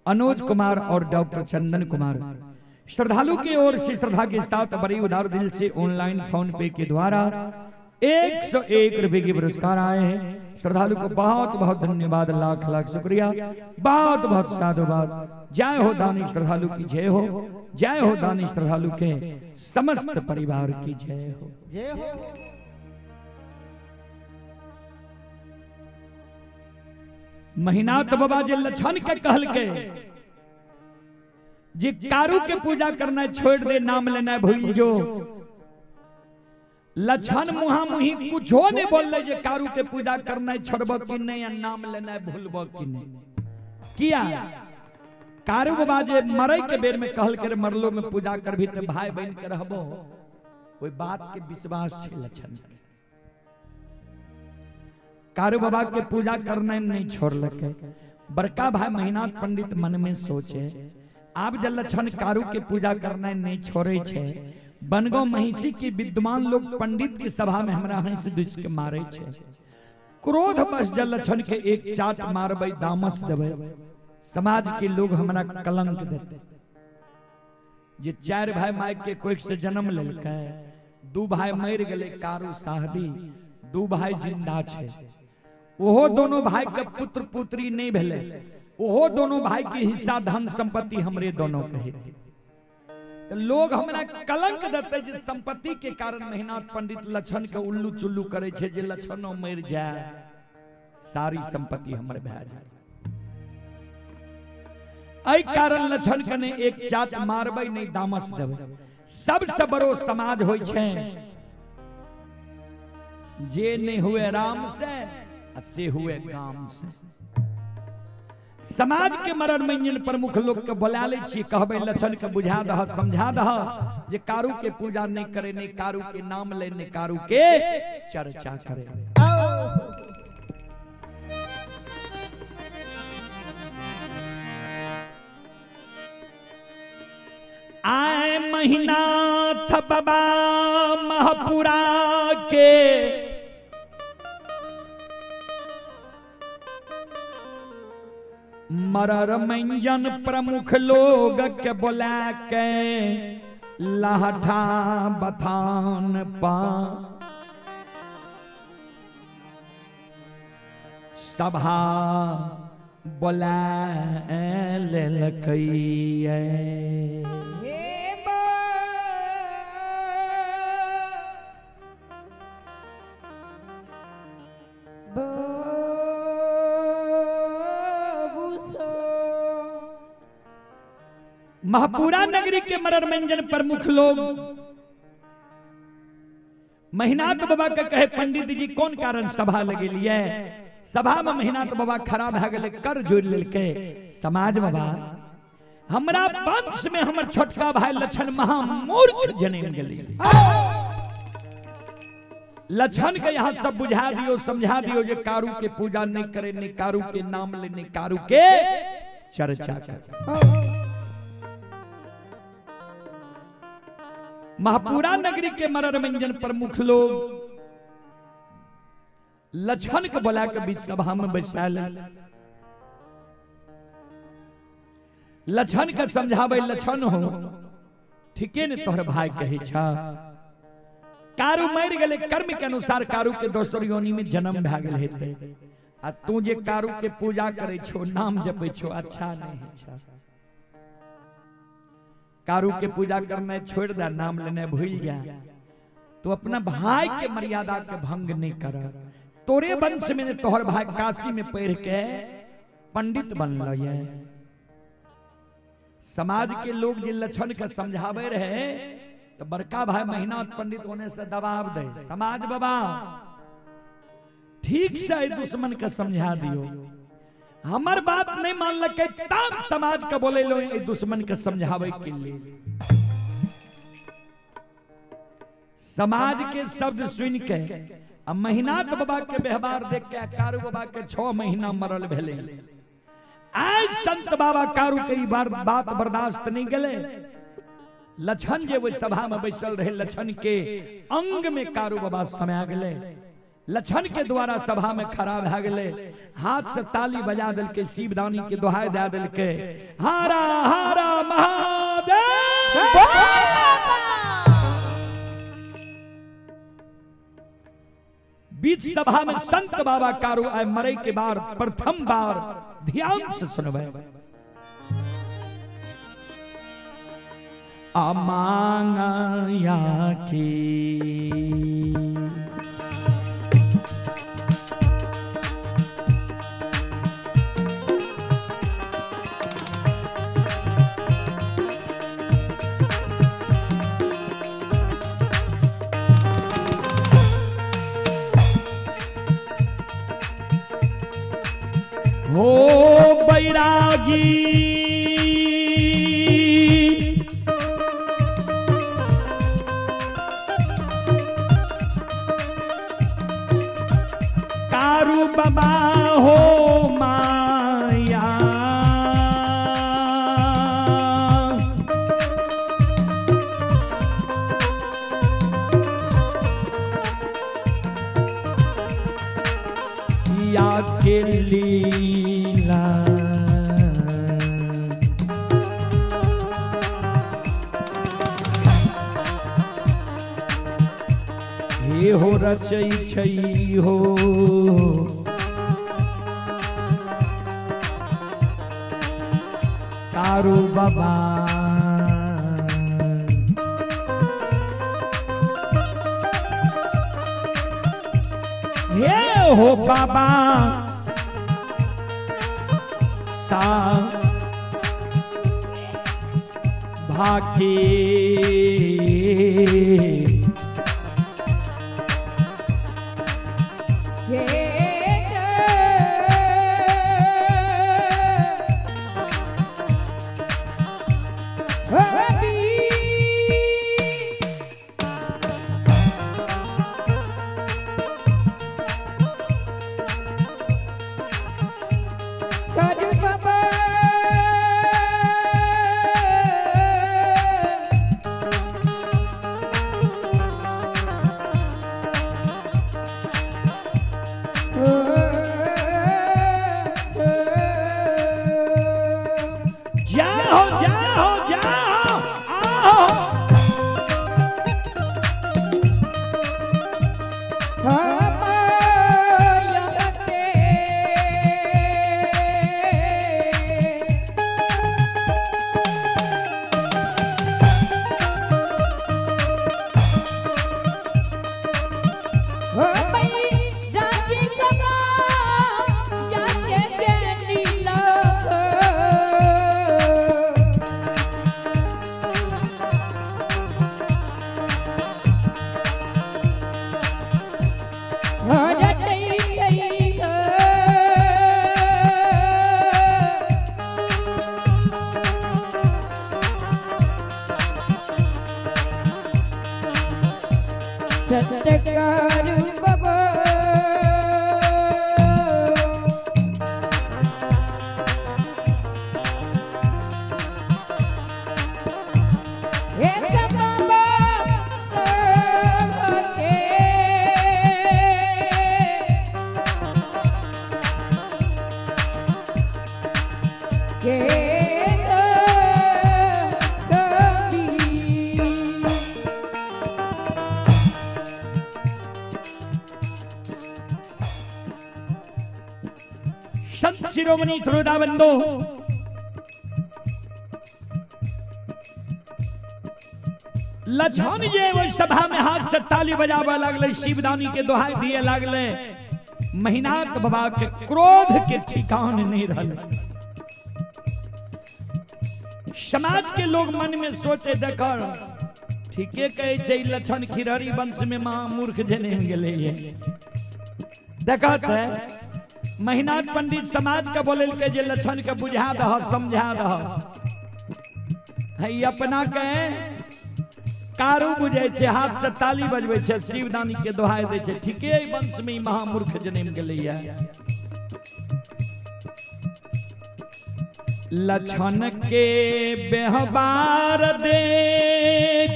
अनुज कुमार और डॉक्टर चंदन कुमार। श्रद्धालु की ओर से श्रद्धा के साथ बड़ी उदार दिल से ऑनलाइन फोन पे के द्वारा 101 रुपए के पुरस्कार आए हैं। श्रद्धालु को बहुत बहुत धन्यवाद, लाख लाख शुक्रिया, बहुत बहुत साधुवाद। जय हो दानी श्रद्धालु की जय हो, जय हो दानी श्रद्धालु के समस्त परिवार की जय हो। जय हो। महिनाथ बाबा जे लक्षण के कहल के जे कारू के पूजा करना छोड़ दे, नाम लेना भूल जो। लक्षण मुहा मुही कुछो नहीं बोल जे कारू के पूजा करना छोड़ब कि नहीं या नाम लेना भूलब कि नहीं। किया कारू बाबा जे मरे के बेर में कहल के मरलो में पूजा करभी त भाई बहन के रहबो, ओई बात के विश्वास छे लक्षण। कारू बाबा के पूजा करना नहीं छोड़लके। बड़का भाई महिनाथ पंडित मन में सोचे आप जब लक्षण कारू के पूजा करना नहीं छोड़े छे, बनगांव महिषी के विद्वान लोग पंडित की सभा में हमरा हंस दुस के मारे छे। क्रोध बस जल लक्षण के एक चाट मारबै, दामस देबै, समाज के लोग हमरा कलंक देते। जे चार भाई my के कोख से जन्म लेलकै, दू भाई मर गेलै कारू साहबी, दू भाई जिंदा छे, ओहो दोनों भाई के पुत्र पुत्री नहीं भेले, ओहो दोनों भाई के हिस्सा धन संपत्ति हमरे दोनों के हेतै। तो लोग हमरा कलंक देते जे संपत्ति के कारण महिनाथ पंडित लक्षण के उल्लू चुल्लू करे छे, जे लक्षणों मर जाए सारी संपत्ति हमर भए जाए। एहि कारण लक्षण के नहीं एक चाट मारबै नहीं दामस देबै। सबसे बड़ो समाज होइ छै जे नहीं हुए राम से आ से हुए गाम से। समाज के मरण मंजन प्रमुख लोग के बोला ले छी, कहबै लक्षण के बुझा दह समझा दह जे कारू के पूजा नहीं करे, नहीं कारू के नाम ले, नहीं कारू के चर्चा करे। आए महिनाथ बाबा महपुरा के मरर मंजन प्रमुख लोग के बोला के लाठा बथान पा सभा बोला लेलकै। महपुरा नगरी के मरर मंजन प्रमुख लोग महिनाथ बाबा के कहे पंडित जी कौन कारण सभा लगेलिए। सभा में महिनाथ बाबा खड़ा भए गेलै, कर जोड़ लेलकै। समाज बाबा हमरा वंश में हमर छोटका भाई लक्षण महामूर्ख जन्म गेलै। लक्षण के यहाँ सब बुझा दियो समझा दियो जे कारू के पूजा नहीं करे, नहीं कारू के नाम ले, नहीं कारू के चर्चा करे। महापुरा नगरी के मरर मंजन प्रमुख लोग लक्षण के बोला के बीच सभा में बैसा ले। लक्षण के समझावे लक्षण हो ठीके ने तोहर भाई कहे छा। कारू मर गेलै, कर्म के अनुसार कारू के दोसर योनि में जन्म भए गेल हेतै, आ तू जे कारू के पूजा करे छो नाम जपै छो अच्छा नहीं छा। कारू के पूजा करना छोड़ दे, नाम लेने भूल जा, तो अपना भाई के मर्यादा के भंग नहीं कर। तोरे वंश में तोहर भाई काशी में पढ़ के पंडित बनल ये। समाज के लोग जे लक्षण के समझावे रहे तो बड़का भाई महिनाथ पंडित होने से दबाव दे। समाज बाबा ठीक से दुश्मन के समझा दियो। हमर बात नहीं मानलकै तब समाज के बोलेलो एहि दुश्मन के समझाबै के लिए। समाज के शब्द सुन के आ महिनाथ बाबा के व्यवहार देख के कारू बाबा के 6 महीना मरल भेलै। आज संत बाबा कारू के ई बार बात बर्दाश्त नहीं गेलै। लछन जे ओहि सभा में बैसल रहे, लछन के अंग में कारू बाबा समा गेलै। लछन के द्वारा सभा में खड़ा भए गेलै, हाथ से ताली बजा देलकै, शिवदानी के दोहाई दए देलकै, हारा हारा महादेव। बीच सभा में संत बाबा कारू आए मरे के बार प्रथम बार ध्यान से सुनबै। अमांगा की हो बैरागी कारू बाबा हो माया, या के लीला हे हो रचै छै हो कारू बाबा। हे हो बाबा सा भाके संत शिरोमणि श्रोताबंधो, लछन जे ओहि सभा में हाथ से ताली बजाबऽ लगले, शिवदानी के दोहाई दिए लगले, महिनाथ बाबा के क्रोध के ठिकान नहीं रहल। समाज के लोग मन में सोचे देखल ठीके कहे छै लछन खिरहरी वंश में महामूर्ख जन्म गेलै। देखत है महिनाथ पंडित समाज के बोलल के जे लक्षण के बुझा दह समझा दह है अपना के कारू बुझै छै, हाथ से ताली बजबै छै, शिवदानी के दोहाई दै छै। ठीके एहि वंश में ई महामूर्ख जन्म गेलैया। लक्षण के व्यवहार देख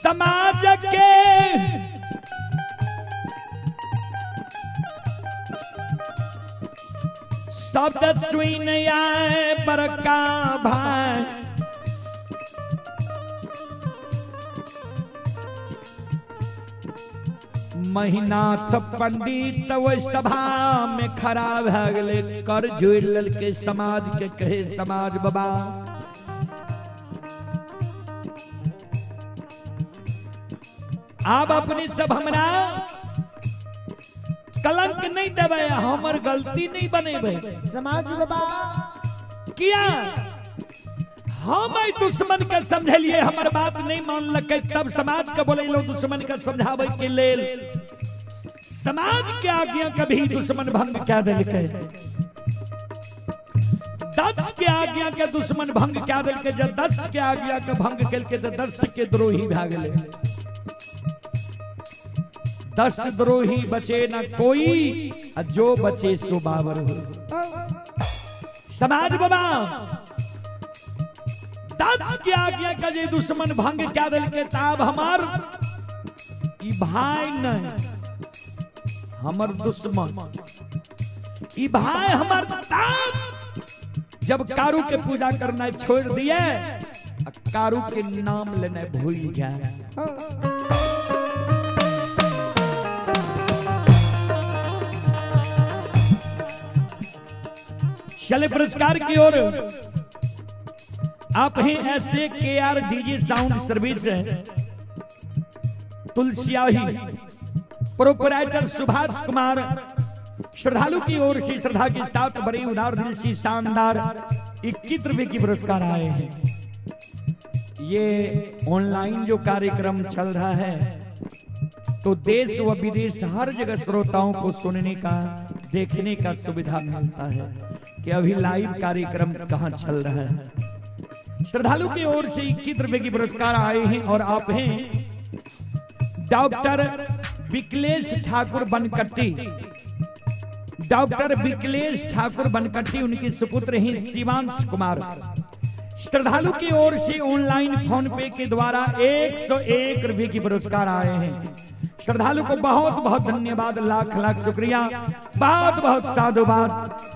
समाज के शब्द सुन आए बड़का भाई, महिनाथ पंडित ओहि सभा में खड़ा भए गेलै, कर जोड़ि लेलकै समाज के, कहे समाज बाबा आब अपने सब हमरा कलंक नहीं देबै, हमर गलती नहीं बनेबै। समाज बाबा किया हम एहि दुश्मन के समझलिए, हमर बात नहीं मानलकै, तब समाज के बोलेलहुँ दुश्मन के समझाबै के लेल। समाज के आज्ञा कभी दुश्मन भंग कए देलकै, दक्ष के आज्ञा के दुश्मन भंग कए देलकै। जब दक्ष के आज्ञा के भंग केलकै तऽ दक्ष के द्रोही भए गेलै। 10 द्रोही बचे न कोई, आ जो बचे सो बाबर हो। समाज बाबा दक्ष के आज्ञा का जे दुश्मन भंग कए देलकै, ताब हमार ई भाई नहीं, हमर दुश्मन ई भाई हमर। ताब जब कारू के पूजा करना छोड़ दिए, कारू के नाम लेना भूल गया। चले पुरस्कार की ओर। आप हैं ऐसे K R DJ sound service Tulsiyahi, proprietor Subhash Kumar, श्रद्धालु की ओर से श्रद्धा के साथ बड़े उदार दिल से शानदार 21 रुपए की पुरस्कार आए हैं। ये ऑनलाइन जो कार्यक्रम चल रहा है तो देश व विदेश हर जगह श्रोताओं को सुनने का देखने का सुविधा मिलता है कि अभी लाइव कार्यक्रम कहाँ चल रहा है। श्रद्धालु की ओर से 21 रुपए की पुरस्कार आए हैं और आप हैं डॉक्टर विकलेश ठाकुर बनकट्टी, डॉक्टर विकलेश ठाकुर बनकट्टी, उनके सुपुत्र हैं शिवांश कुमार। श्रद्धालु की ओर से ऑनलाइन फोन पे के द्वारा 101 रुपए की पुरस्कार आए हैं। श्रद्धालु को बहुत बहुत धन्यवाद, लाख लाख शुक्रिया, बहुत बहुत साधुवाद।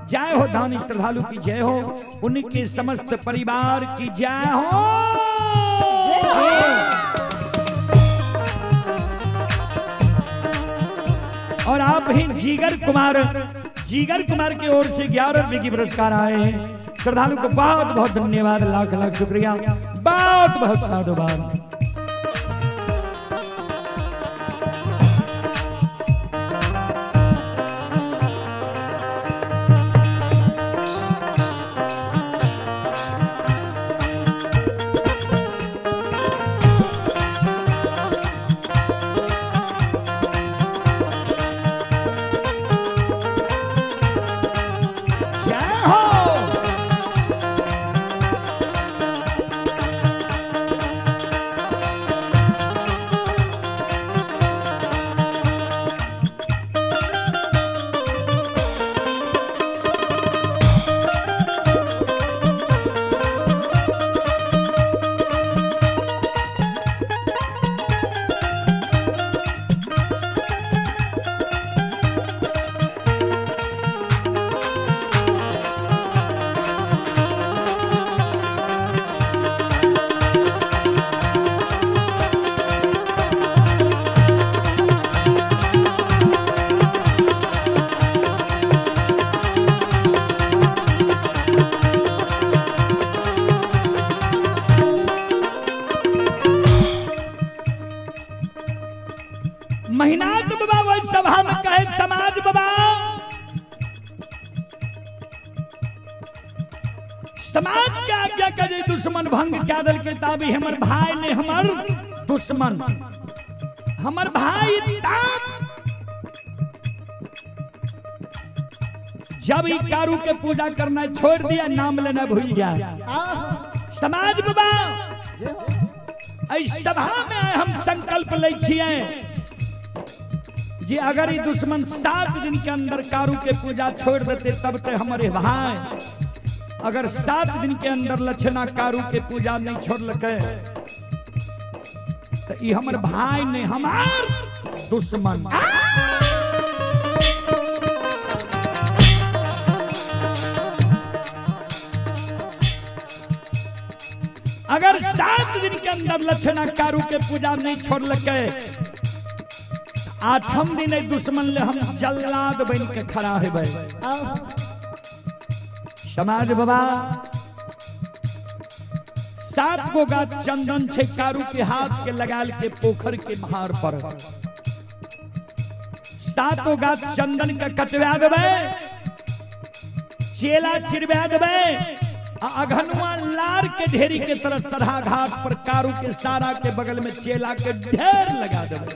जय हो दानी श्रद्धालु की जय हो, उनके समस्त परिवार की जय हो। और आप ही जीगर कुमार, जीगर कुमार की ओर से 11 रुपए की पुरस्कार आए हैं। श्रद्धालु को बहुत बहुत धन्यवाद, लाख लाख शुक्रिया, बहुत बहुत साधुवाद। महिनाथ बाबा वही सभा में कहे समाज बाबा, समाज के आज्ञा के जे दुश्मन भंग क्या दल के ताबी हमर भाई ने हमर दुश्मन, हमर भाई ताप जब ई कारू के पूजा करना छोड़ दिया, नाम लेना भूल गया। समाज बाबा एहि सभा में आइ हम संकल्प लै छियै जे अगर ई दुश्मन 7 दिन के अंदर कारू के पूजा छोड़ देते तब ते हमारे भाई, अगर 7 दिन के अंदर लक्षणा कारू के पूजा नहीं छोड़लकै तो ई हमर भाई नहीं हमार दुश्मन। अगर 7 दिन के अंदर लक्षणा कारू के पूजा नहीं छोड़लकै 8म दिन दुश्मन ले हम जल्लाद बन के खड़ा हेबै। समाज बाबा 7 गो गाछ चंदन छै कारू के हाथ के लगाल के पोखर के महार पर, 7 गो गाछ चंदन के कटवा देबै, चेला चिरवा देबै, आ अघनुआ लार के ढेरी के तरह सरहा घाट पर कारू के सारा के बगल में चेला के ढेर लगा देबै।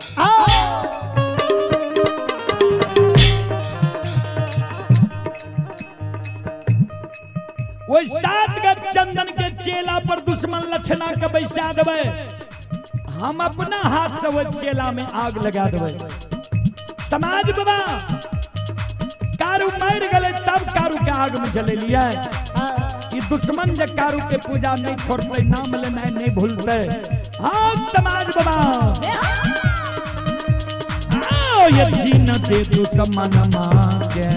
वो 7 गज चंदन के चेला पर दुश्मन लक्षणा के बैसा देबै, हम अपना हाथ से वो चेला में आग लगा देबै। समाज बाबा कारू मर गए तब कारू के आग में जलेलियै। ई दुश्मन जे कारू के पूजा नहीं छोड़ते, नाम लेना नहीं भूलते। हाँ समाज बाबा आओ ये जीन दे दुश्मन मांगे।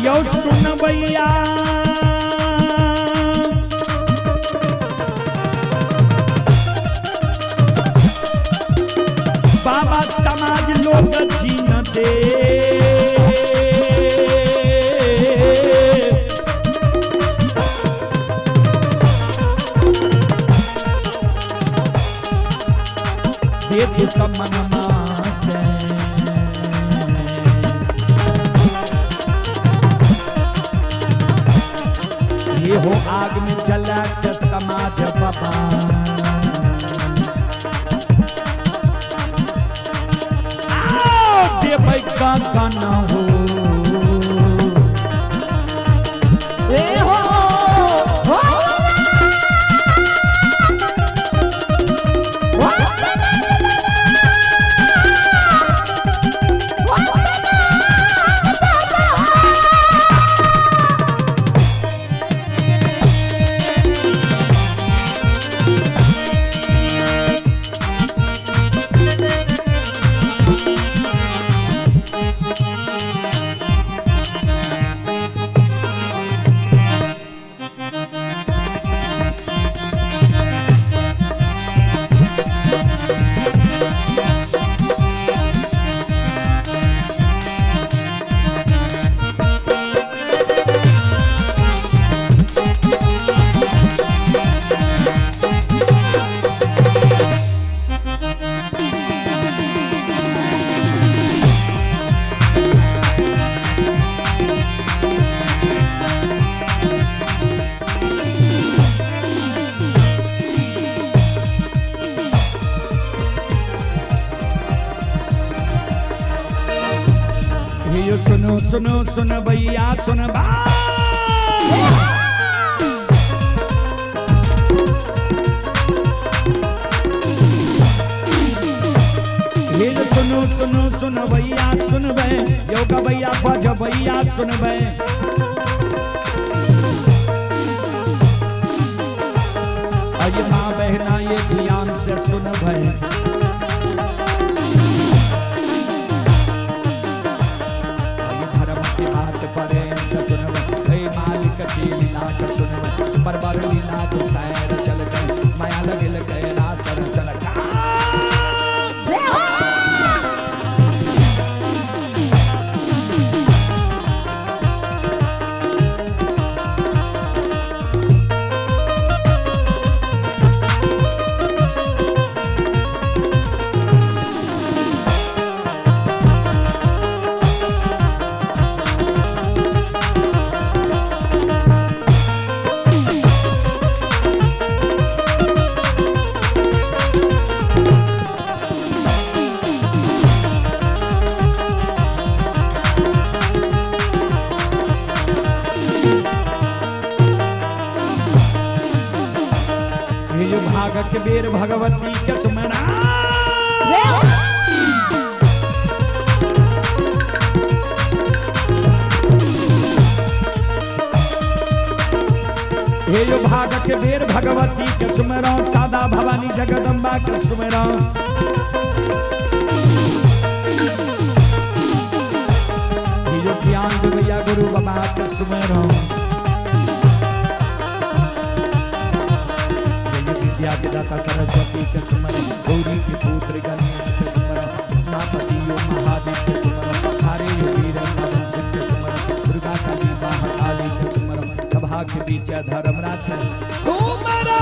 यो सुन भैया बाबा समाज लोग जीन दे, दे दुश्मन मांगे। ये हो आग में जला के समाज बाबा आओ देबै कान हो। ए हो ये सुनो सुनो सुन भैया सुन बा ये सुनो सुनो सुन भैया सुनबे, योगा भैया बज भैया सुनबे। अरे माँ बहना ये ध्यान से सुनबे। धर्म की बात परे सुनबे, हे मालिक की लीला सुनबे, पर बर लीला तो सैर चल गए, माया लगे गए रात चल गए। भागक बेर भगवती के सुमरा। हे यो भागक बेर भगवती के सुमरा, सादा भवानी जगदम्बा के सुमरा। हे यो ज्ञान दुर्गा गुरु बाबा के सुमरा। विद्या के दाता सरस्वती के सुमरा, गौरी के पुत्र गणेश के सुमरा, उमापति यो महादेव के सुमरा, हरे यो वीर शिव के सुमरा, दुर्गा काली महाकाली के सुमरा, सभा के बीच धर्मराज के सुमरा।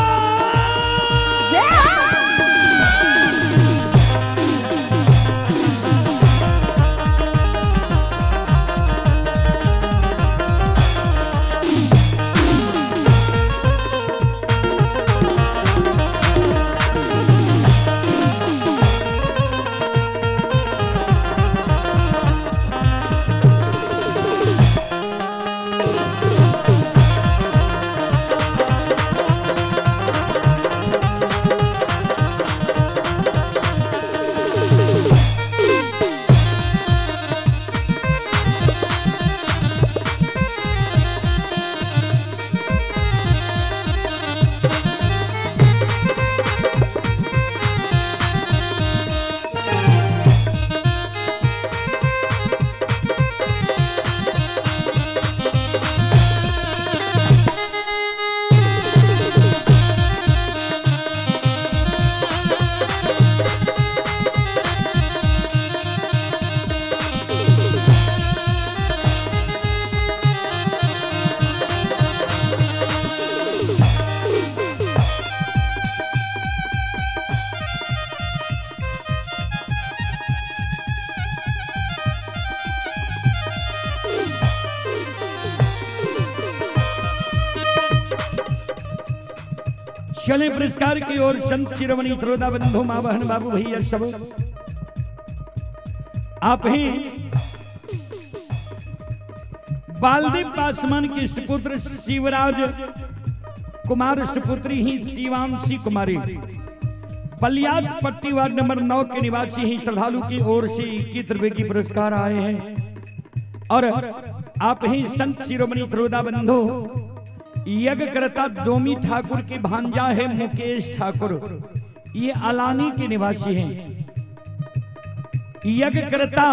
चले पुरस्कार की ओर संत शिरोमणि श्रोता बंधु माँ बहन बाबू भैया सब आप ही बालदेव पासवान के सुपुत्र शिवराज कुमार सुपुत्री ही शिवांशी कुमारी बलियाज पट्टी वार्ड नंबर 9 के निवासी ही श्रद्धालु की ओर से 21 रुपए की पुरस्कार आए हैं। और आप ही संत शिरोमणि श्रोता बंधु यज्ञकर्ता डोमी ठाकुर के भांजा है मुकेश ठाकुर, ये अलानी के निवासी हैं। यज्ञकर्ता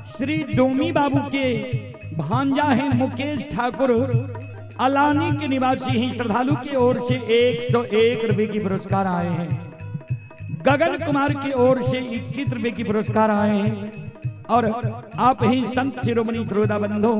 श्री डोमी बाबू के भांजा है मुकेश ठाकुर, अलानी के निवासी हैं। श्रद्धालु की ओर से 101 रुपए की पुरस्कार आए हैं। गगन कुमार की ओर से 21 रुपए की पुरस्कार आए हैं। और आप ही संत शिरोमणि श्रोता बंधु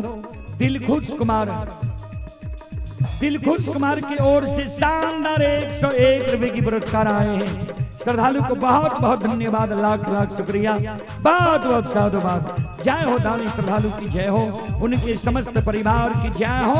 दिलखुश कुमार की ओर से शानदार 101 रुपए की पुरस्कार आए हैं। श्रद्धालु को बहुत बहुत धन्यवाद, लाख लाख शुक्रिया, बहुत बहुत साधुवाद। जय हो दानी श्रद्धालु की जय हो, उनके समस्त परिवार की जय हो।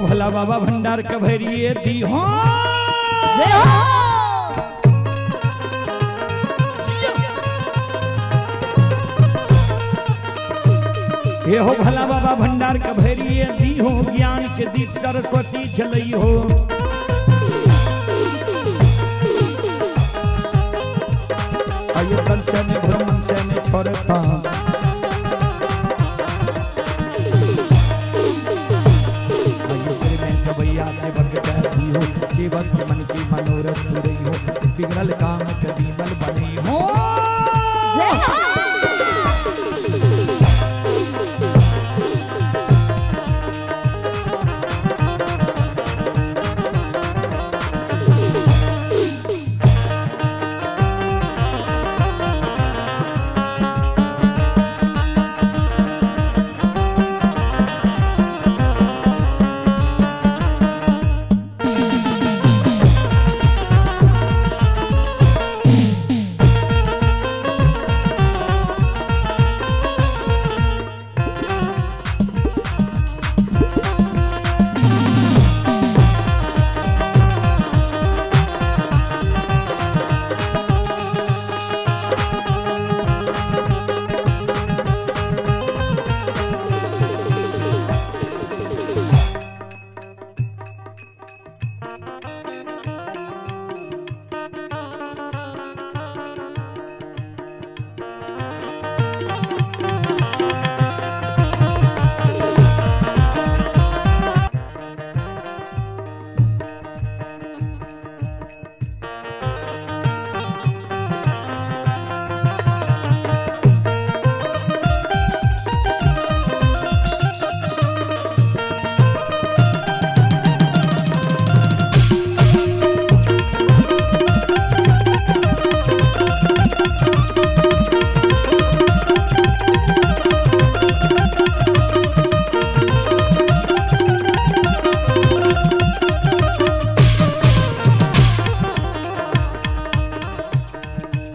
भला बाबा भंडार कभरिए दी हो। ये हो भला बाबा भंडार कभरिए दी हो, ज्ञान के दीप सरस्वती जलई हो। आयो कंचन भ्रमण चैन छोड़ता, जीवन मन की मनोरथ पूरी हो, बिगड़ल काम कदीमल बनी हो।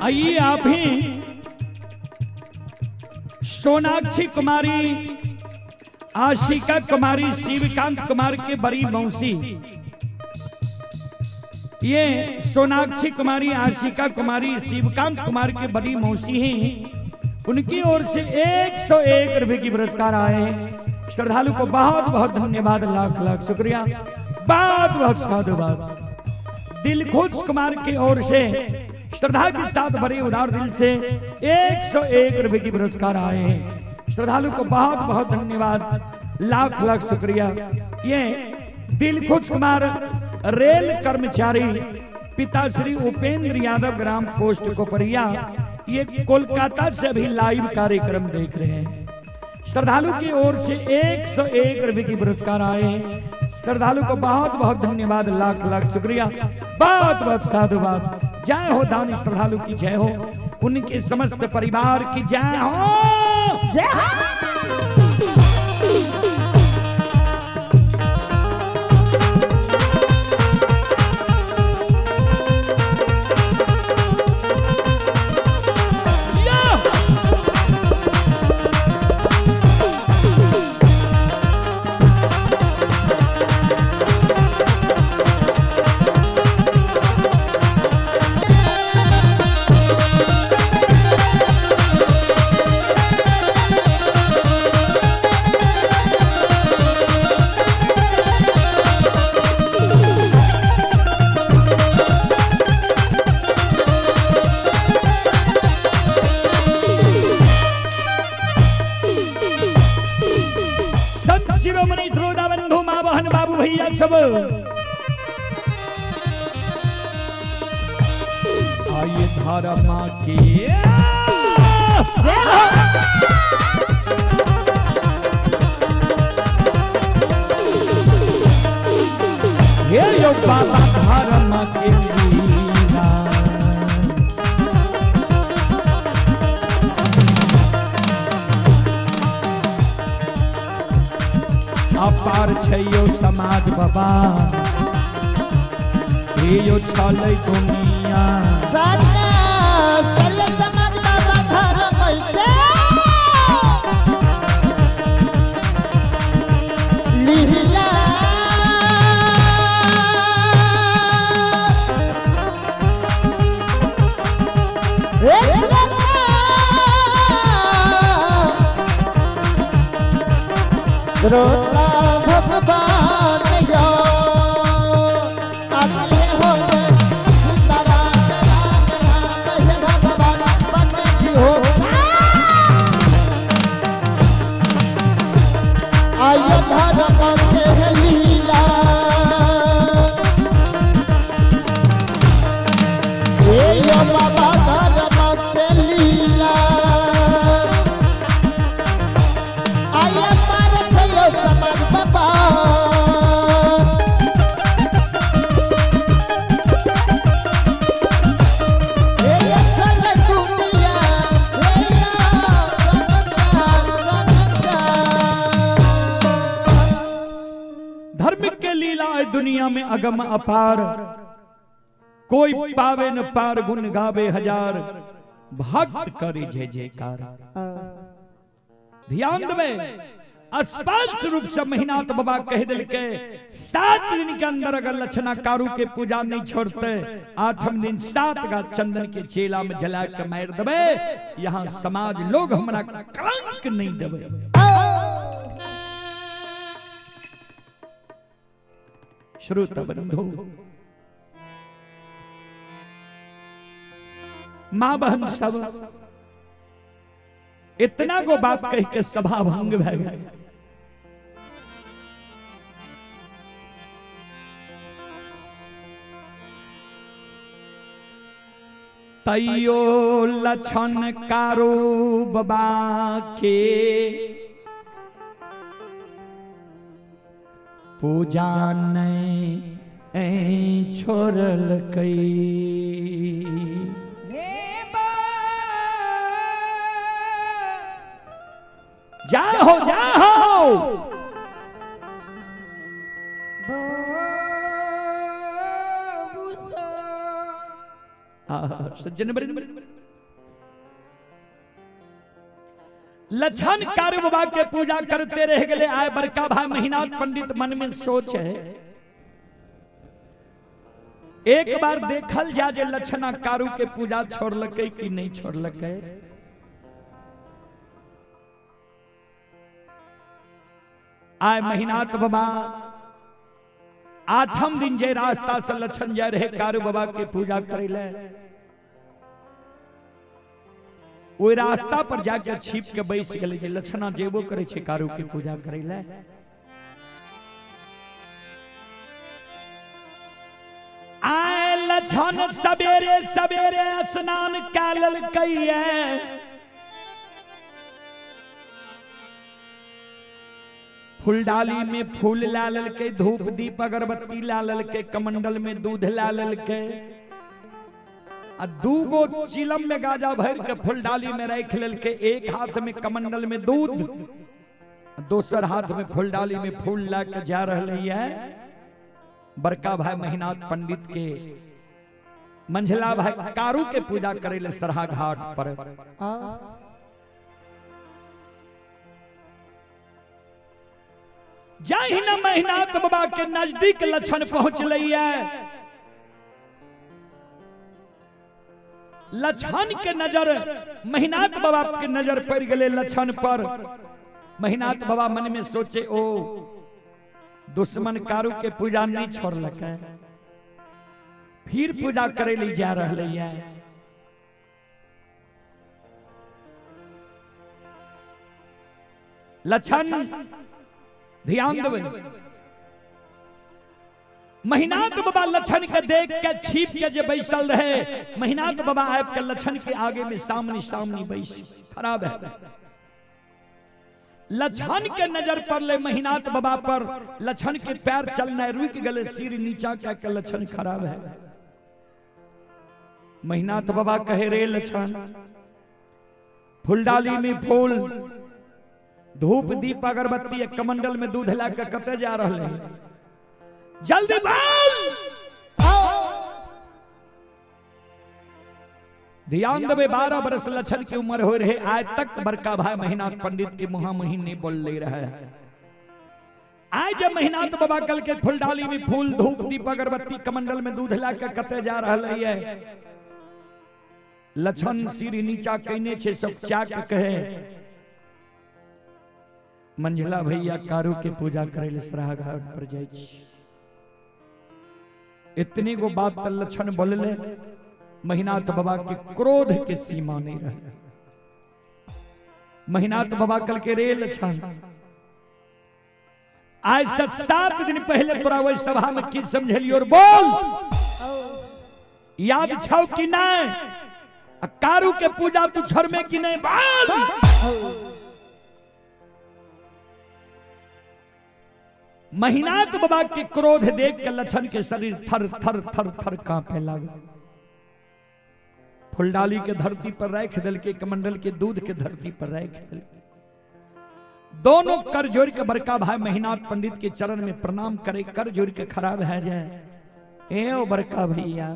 आइए आप ही सोनाक्षी कुमारी, आशिका कुमारी, शिवकांत कुमार के बड़ी मौसी, ये सोनाक्षी कुमारी, आशिका कुमारी, शिवकांत कुमार के बड़ी मौसी हैं, उनकी ओर से 101 रुपए की पुरस्कार आए। श्रद्धालु को बहुत बहुत धन्यवाद, लाख लाख शुक्रिया, बहुत बहुत साधुवाद। दिलखुश कुमार की ओर से श्रद्धा के साथ बड़े उदार दिल से 101 रुपए की पुरस्कार आए हैं। श्रद्धालु को बहुत बहुत धन्यवाद, लाख लाख शुक्रिया। ये दिलखुश कुमार रेल कर्मचारी, पिता श्री उपेंद्र यादव, ग्राम पोस्ट कोपरिया, ये कोलकाता से भी लाइव कार्यक्रम देख रहे हैं। श्रद्धालु की ओर से 101 रुपए की पुरस्कार आए हैं। श्रद्धालु को बहुत बहुत धन्यवाद, लाख लाख शुक्रिया, बहुत बहुत साधुवाद। जय हो दानी श्रद्धालु की जय हो, उनके समस्त परिवार की जय हो, जय हो। संत शिरोमणि श्रोता बंधु, माँ बहन, बाबू भैया सब आइए धारा माँ की। हे यो बाबा धारा माँ के लीला। अपार छैयो समाज बाबा, हे यो छलै दुनिया। समाज बाबा धर्म के लीला। रोता भगवान यो आगे हो सीता राम राम राम हे भगवान बन की हो। आय धर्म के लीला, हे यो बाबा धर्म के लीला। आय पार छयो समाज बाबा। हे चल दुनिया, हे संसार संसार। धर्म के लीला है दुनिया में अगम अपार, कोई पावे न पार, गुण गावे हजार, भक्त करे जय जयकार। ध्यान देवे, स्पष्ट रूप से महिनाथ बाबा कह दिल के 7 दिन के अंदर अगर लक्षणा कारू के पूजा नहीं छोड़ते, 8वें दिन 7 गा चंदन के चेला में जला के मार देवे। यहाँ समाज लोग हमरा कलंक नहीं देवे। श्रोता बंधु, माँ बहन सब इतना को बात कह के सभा भंग भय गए। तैयो लक्षण कारो बाबा के पूजा नहीं छोड़लकै। जय हो, जय हो। सज्जन वृंद, लछन कारू बाबा के पूजा करते रह गए। आए बड़का भाई महिनाथ पंडित मन में सोच है, एक बार देखल जा जे लछना कारू के पूजा छोड़लकै कि नहीं छोड़लकै। आए महिनाथ बाबा आठम दिन जे रास्ता से लछन जा रहे कारू बाबा के पूजा करे ले, ओहि रास्ता पर जाके छिप के बैस गेलै जे लछना जेबो करे छै कारू के पूजा करे ले। आए लछन सवेरे सवेरे स्नान कै लेलकै, फूलडाली में फूल ला लेलकै, धूप दीप अगरबत्ती ला लेलकै, कमंडल में दूध ला लेलकै, आ दूगो चिलम में गाजा भर के फूलडाली में रख लेलकै। एक हाथ में कमंडल में दूध, दोसर हाथ में फूलडाली में फूल ला के जा रहा है बड़का भाई महिनाथ पंडित के मंझला भाई कारू के पूजा करे ले सरहा घाट पर। जहिना महिनाथ बाबा के नजदीक लछन पहुंचलै है, लछन के नजर महिनाथ बाबा के नजर पड़ गए लछन पर। महिनाथ बाबा मन में सोचे, ओ दुश्मन कारू के पूजा नहीं छोड़लकै, फिर पूजा करे ले जा रहा है। लछन ध्यान देवे, महिनाथ बाबा लछन के देख के छिप के जे बैसल रहे, महिनाथ बाबा आबि के लछन के आगे में सामने सामने बैस खराब है। लछन के नजर पड़ले महिनाथ बाबा पर, लछन के पैर चलना रुक गए, सिर नीचा कह के लछन खराब है। महिनाथ बाबा कहे, रे लछन, फूलडाली में फूल, धूप दीप अगरबत्ती, कमंडल में दूध ला के कते जा रहे है, जल्दी बोल। ध्यान देवे, 12 बरस लछन की उम्र हो रहे, आज तक बड़का भाई महिनाथ पंडित के मुहा मुही नहीं बोल ले रहा है। आज जब महिनाथ बाबा कल के फूलडाली में फूल, धूप दीप अगरबत्ती, कमंडल में दूध ला के कते जा रहा है, लछन सिर नीचा कहने छे, सब चाक कहे, मंझला भैया कारू के पूजा करे ले सराहा घाट पर जाय छी। इतनी गो बात त लछन बोलले, महिनाथ बाबा के क्रोध के सीमा नहीं रहे। महिनाथ बाबा कल के रे लछन, आज से 7 दिन पहले तोरा वही सभा में की समझलियो, बोल याद छौ कि नहीं, कारू के पूजा तू छोड़मे कि नहीं, बोल। महिनाथ बाबा के क्रोध देख के लछन के शरीर थर थर थर थर कांपे लागल। फुलडाली के धरती पर रख दिल के, कमंडल के दूध के धरती पर रख दिल के, दोनों कर जोड़ के बड़का भाई महिनाथ पंडित के चरण में प्रणाम करे, कर जोड़ के खराब है जाए, ए ओ बड़का भैया,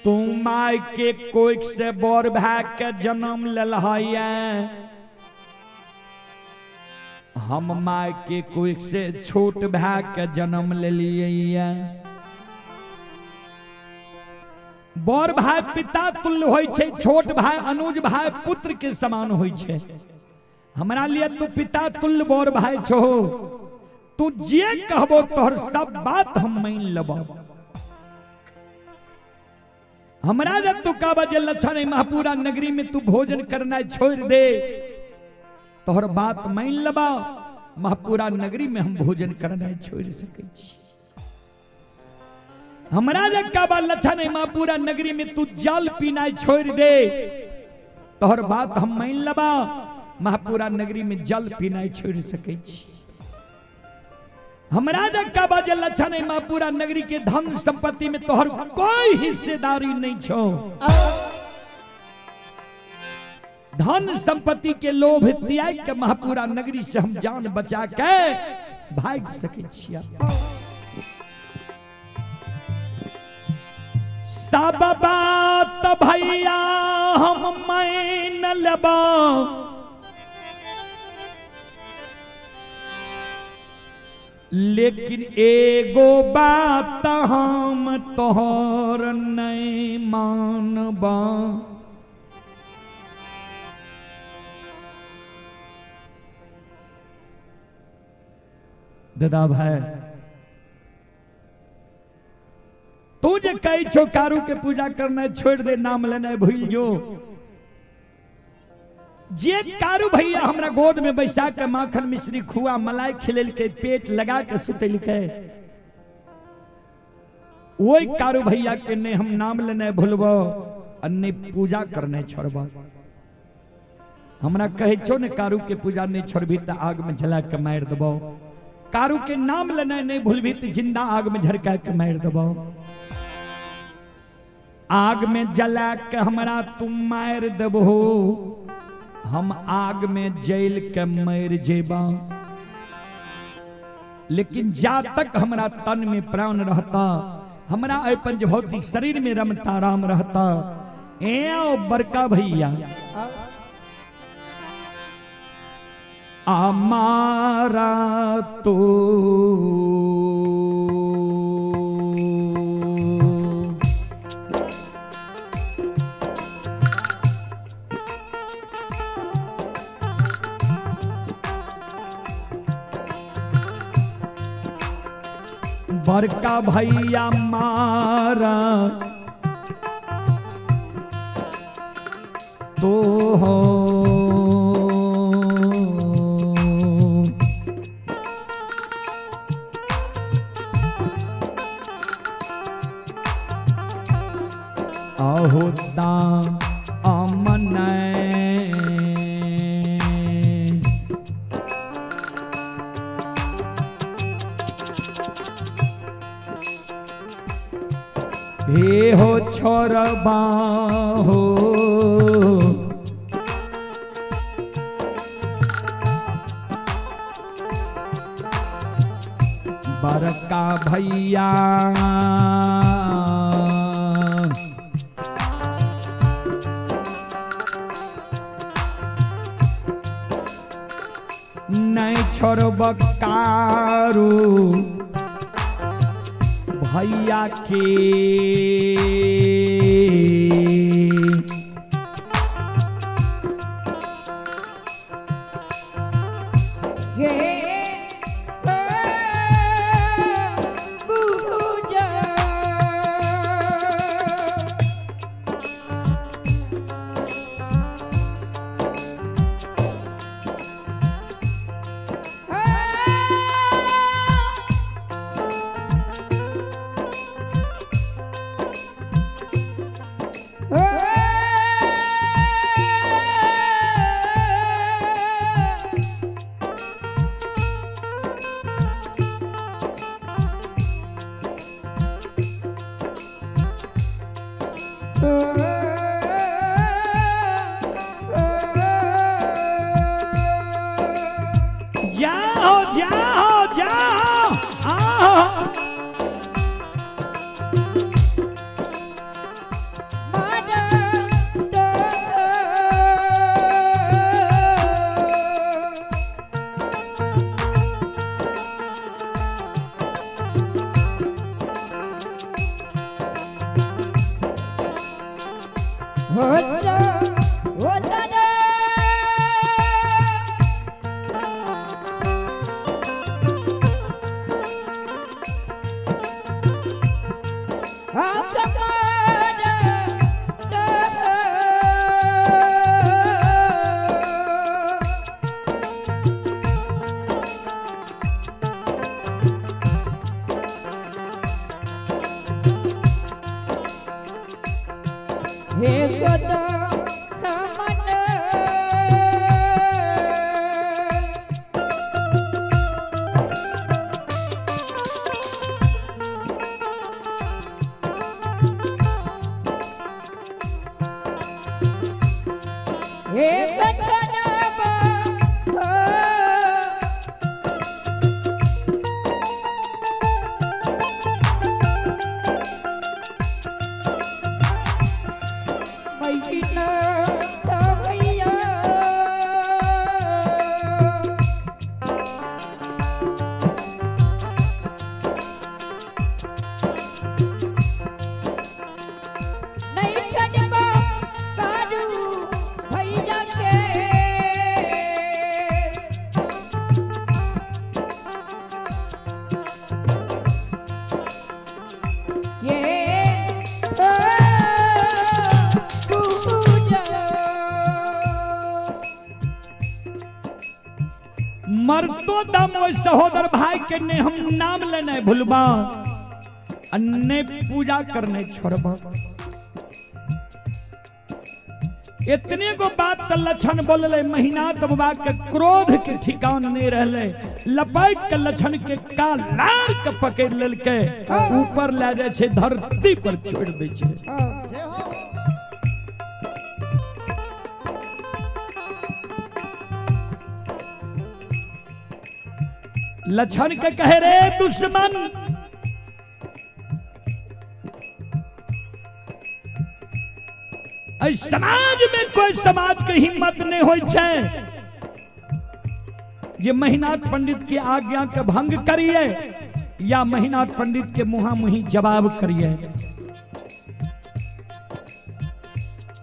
तू my के कोख से बोर भाई के जन्म ललहाइया, हम my के कोख से छोट भाई के जन्म ले लिए। बड़ भाई पिता तुल्य होय छै, छोट भाई अनुज भाई पुत्र के समान होय छै। हमरा लिए तू पिता तुल्य बड़ भाई छो, तू जे कहबो तोहर सब बात हम मान लेबो। हमरा जब तू कहबो जे लछन महपुरा नगरी में तू भोजन करना छोड़ दे, तोहर बात मान लेबो, महपुरा नगरी में हम भोजन करना छोड़ सकै छी। हमरा जब कहबो लछन महपुरा नगरी में तू जल पीना छोड़ दे, तोहर बात हम मान लेबो, महपुरा नगरी में जल पीना छोड़ सकै छी। हमरा जब कहबो जे लछन महपुरा नगरी के धन संपत्ति में तोहर कोई हिस्सेदारी नहीं छो, धन संपत्ति के लोभ त्याग के महापुरा नगरी से हम जान बचा के भाग सकै छिया। सब बात भैया हम मान लेबा, लेकिन एगो बात हम तोहर नहीं मानबा। दादा भाई तू जे कही छो कारू के पूजा करना छोड़ दे, नाम लेना भूल जो, जे कारू भैया हमरा गोद में बैसा के माखन मिश्री खुआ मलाई खिलेल के पेट लगा के सुतल के, वही कारू भैया के ने हम नाम लेना भूलबो और ने पूजा करने छोड़बो। हमरा कहे छो ने कारू के पूजा नहीं छोड़बी तो आग में जला के मार देबो, कारू के नाम लेना नहीं भूलबी तो जिंदा आग में झरका के मार देबो। आग में जला के हमरा तुम मार देबो, हम आग में जल के मर जेबा, लेकिन जा तक हमरा तन में प्राण रहता, हमरा एहि पंचभौतिक शरीर में रमता राम रहता। ए बड़का भैया हमारा तो बड़का भैया मारा तो हो अहोदा अमन हे हो छोरबा हो बड़का भैया नहीं छोड़ब कारू भैया के। जाओ जाओ जाओ आओ। मरतो दम ओहि सहोदर भाई के ने हम नाम लेने भूलबा आ ने पूजा करने छोड़बा। इतने को बात त लक्षण बोलले, महिनाथ बाबा के क्रोध के ठिकान नहीं रहले, लपट के लक्षण के कालार के पकड़ लेलके, ऊपर ले जाय छै, धरती पर छोड़ दै छै। लक्षण के कहे रे दुश्मन, समाज में कोई समाज के हिम्मत नहीं होय छै जे महिनाथ पंडित के आज्ञा के भंग करिए या महिनाथ पंडित के मुहामुही जवाब करिए।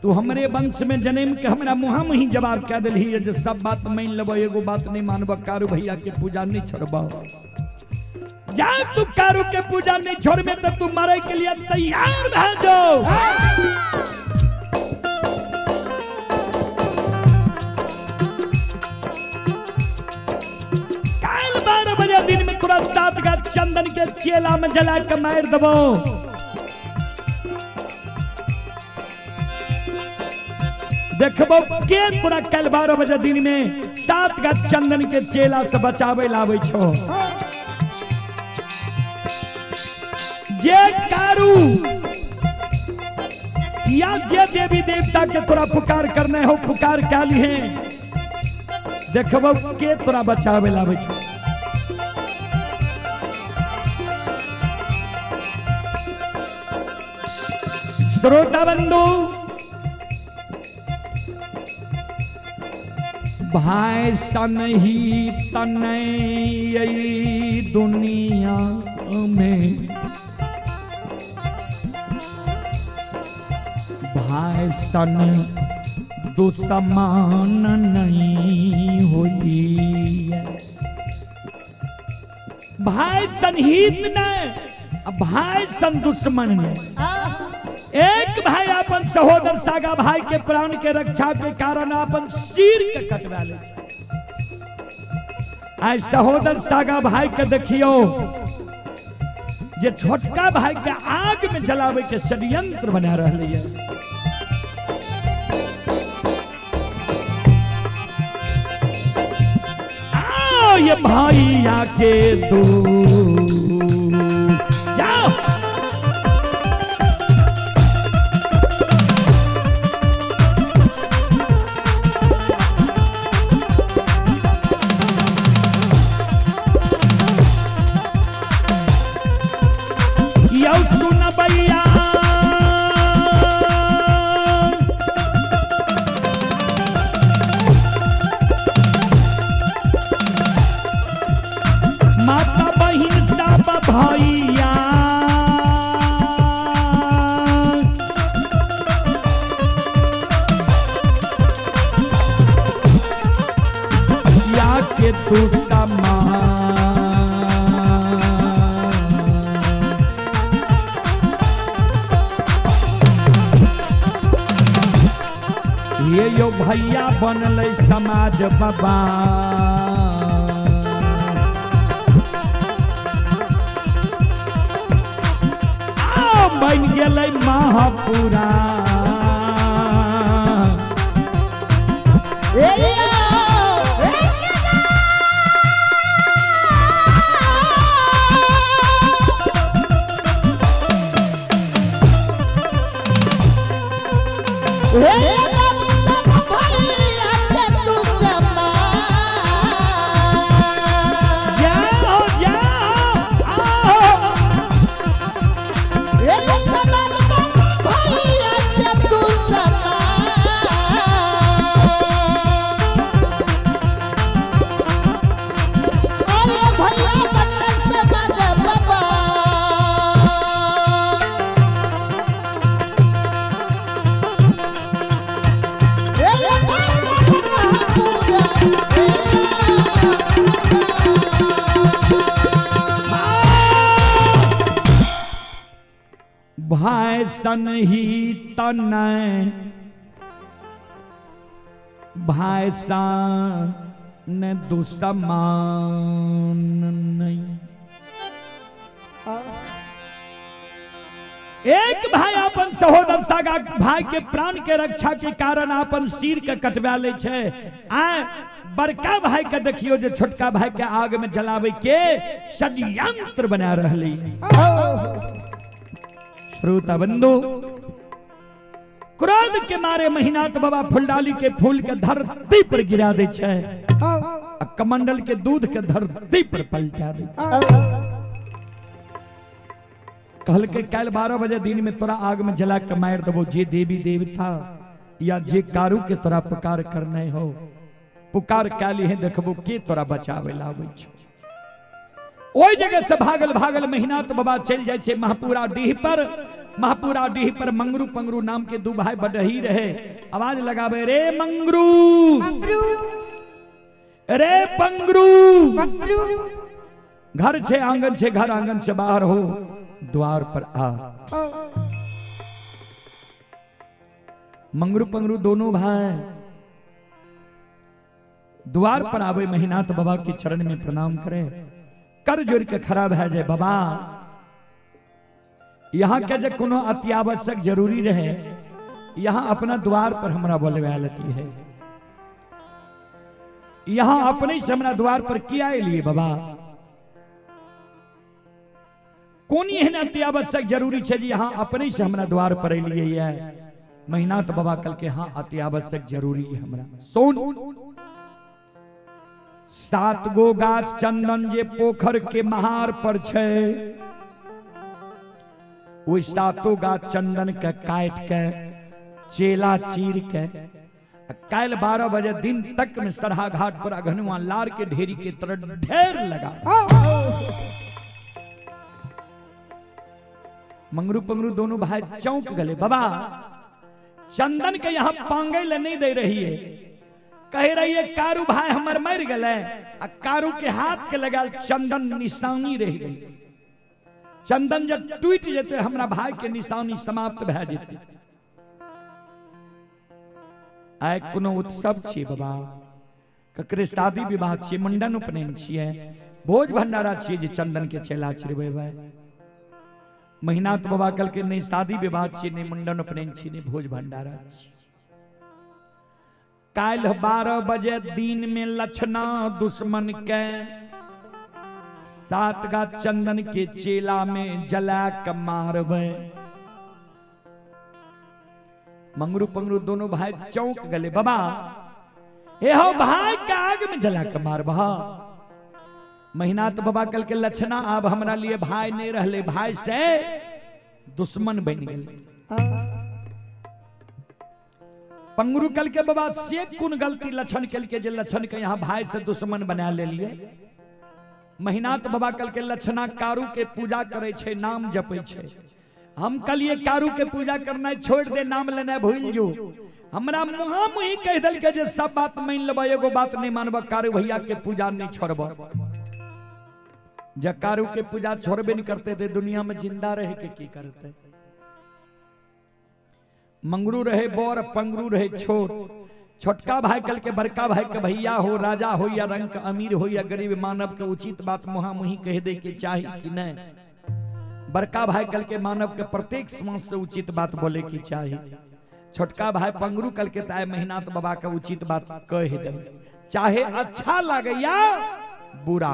तू हमरे वंश में जन्म के हमरा मुहामुही जवाब कह दिलही जे सब बात मान लेबो, एगो बात नहीं मानबो, कारू भैया के पूजा नहीं छोड़बो। जा तू कारू के पूजा नहीं छोड़बे तो तू मरे के लिए तैयार भए जो। 12 बजे दिन में तुरंत 7 गाछ चंदन के चेला में जला के मार देबो। देखबो के तोरा कल 12 बजे दिन में 7 गाछ चंदन के चेला से बचावे लावे छो। जे कारू या जे देवी देवता के तोरा पुकार करने हो पुकार क्या लिए, देखबो के तोरा बचावे लावे छो। श्रोता बंधु, भाई सन ही तनय दुनिया में, भाई सन दुश्मन नहीं होई। भाई सन हित नहीं, भाई सन दुश्मन नहीं। एक भाई अपन सहोदर सागा भाई के प्राण के रक्षा के कारण अपन सिर के कटवा ले। आज सहोदर सागा भाई के देखियो जे छोटका भाई के आग में जलावे के षड्यंत्र बना रहा है। आओ ये भाई आके दो जाओ। सुन भैया, माता बहिन सब भैया, या के तू ये यो भैया बनल समाज बाबा। बन गेलै महापुरा। भाई सन ही तनय, भाई सन ने दुश्मन नहीं। एक भाई अपन सहोदर सागा भाई के प्राण के रक्षा के कारण अपन सिर के कटवा ले छै। आ बड़का भाई के देखियो जे छोटका भाई के आग में जलावे के षड्यंत्र बना रहली। श्रोता बंधु, क्रोध के मारे महिनाथ बाबा फुलडाली के फूल के धरती पर गिरा दे छै आ कमंडल के दूध के धरती पर पलटा दे छै। कहल के काल्हि 12 बजे दिन में तोरा आग में जला के मार देबो, जे देवी देवता या जे कारू के तोरा पुकार करने हो पुकार कैली है, देखबो के तोरा बचावे लाबै छौ। ओहि जगह से भागल भागल महिनाथ बाबा चलि जाइ छै महपुरा डीह पर। महपुरा डीह पर मंगरू पंगरू नाम के दू भाई बडही रहे। आवाज लगावे, रे मंगरू रे पंगरू, घर छे आंगन छे, घर आंगन से बाहर हो द्वार पर आ। मंगरू पंगरू दोनों भाई द्वार पर आवे, महिनाथ बाबा के चरण में प्रणाम करे, कर जोड़ के खड़ा भए जाए। बाबा यहाँ के जे कोनो अत्यावश्यक जरूरी रहे यहाँ अपना द्वार पर हमरा बोलवा लेती है, यहाँ अपने से हमरा द्वार पर किया एलिए बाबा? कोन एहन अत्यावश्यक जरूरी छै जे यहाँ अपने से हमरा द्वार पर एलिए ये? महिनाथ बाबा कल के हाँ अत्यावश्यक जरूरी है हमरा। सुन, 7 गो गाछ चंदन जे पोखर के महार पर छै, ओहि 7 गाछ चंदन के काट के चेला चीर के काल्हि 12 बजे दिन तक में सरहा घाट पर अघनुआ लार के ढेरी के तरह ढेर लगा। मंगरू पंगरू दोनों भाई चौंक गए। बाबा चंदन के यहाँ पांगे ले नहीं दे रही है, कह रही है कारू भाई हमर मर गए आ कारू के हाथ के लगाल चंदन निशानी रह गई। चंदन जब टूट जेते हमरा भाई के निशानी समाप्त भए जेते। आइ कोनो उत्सव छियै बाबा, ककरे शादी विवाह छियै, मुंडन उपनयन छियै, भोज भंडारा छियै जे चंदन के चेला चिरबेबै? महिनाथ बाबा कल के नहीं शादी विवाह छियै, नहीं मुंडन उपनयन छियै, नहीं भोज भंडारा छियै। काल्हि 12 बजे दिन में लक्षणा दुश्मन के 7 गाछ चंदन के चेला में जला के मारबै। मंगरू पंगरू दोनों भाई चौंक गए। बाबा हे हो भाई के आग में जला के मारबह? महिनाथ बाबा कल के लक्षणा आब हमरा लिए भाई नहीं रहले, भाई से दुश्मन बन गेले। पंगरू कल के बाबा से कोन गलती लक्षण कल के जे लक्षण के यहाँ भाई से दुश्मन बना ले लिए? महिनाथ बाबा कल के लक्षणा कारू के पूजा करे छै, नाम जपै छै। हम कलिए कारू के पूजा करना छोड़ दे, नाम लेना भूल जो। हमरा मुहा मुही कह दल के जे सब बात मान लेब, एगो बात नहीं मानब, कारू भैया के पूजा नहीं छोड़ब। जब कारू के पूजा छोड़बे नहीं करते थे दुनिया में जिंदा रहे के की करते? मंगरू रहे बोर, पंगरू रहे छोट। छोटका भाई कल के बड़का भाई के भैया हो, राजा हो या रंग के अमीर हो या गरीब, मानव के उचित बात मुहा मुही कह दे के चाही कि नहीं? बड़का भाई कल के मानव के प्रत्येक समाज से उचित बात बोले की चाही। छोटका भाई पंगरू कल के ताए महिनाथ बाबा के उचित बात कह दे, चाहे अच्छा लागे या बुरा।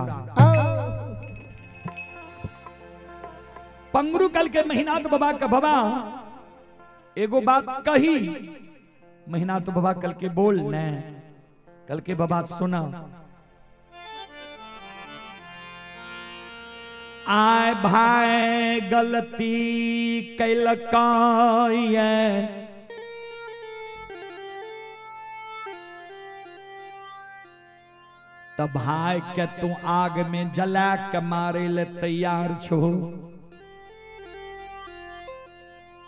पंगरू कल के महिनाथ बाबा के बाबा एगो बात कही, महिनाथ बाबा कल के बोल ने, कल के बाबा सुना। आय भाई गलती कैलका त भाई के तू आग में जला के मारे ले तैयार छो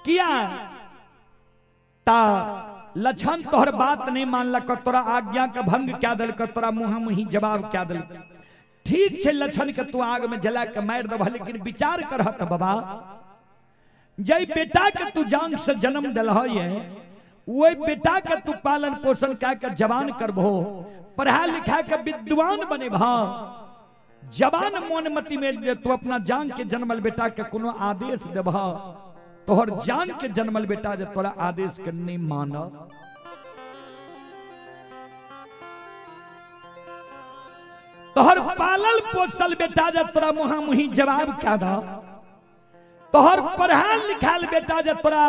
किया? ता लक्षण तोहर बात नहीं मानलक, तोरा आज्ञा के भंग क्या दिलक, तोरा मुँह मुही जवाब क्या दिलक। ठीक छै लक्षण के तू आग में जला के मार देबह, लेकिन विचार करह त बाबा, जै बेटा के तू जान से जन्म दिलह ये, वही बेटा के तू पालन पोषण कए के जवान करबहो, पढ़ा लिखा के विद्वान बनेबह। जवान मोन मति में जे तू अपना जान के जन्मल बेटा के कोनो आदेश देबह, तोहर जान के जन्मल बेटा जे तोरा आदेश के नहीं मान। तोहर पालल पोसल बेटा जे तोरा मुहा मुही जवाब क्या दा, तोहर पढ़ाल लिखाल बेटा जे तोरा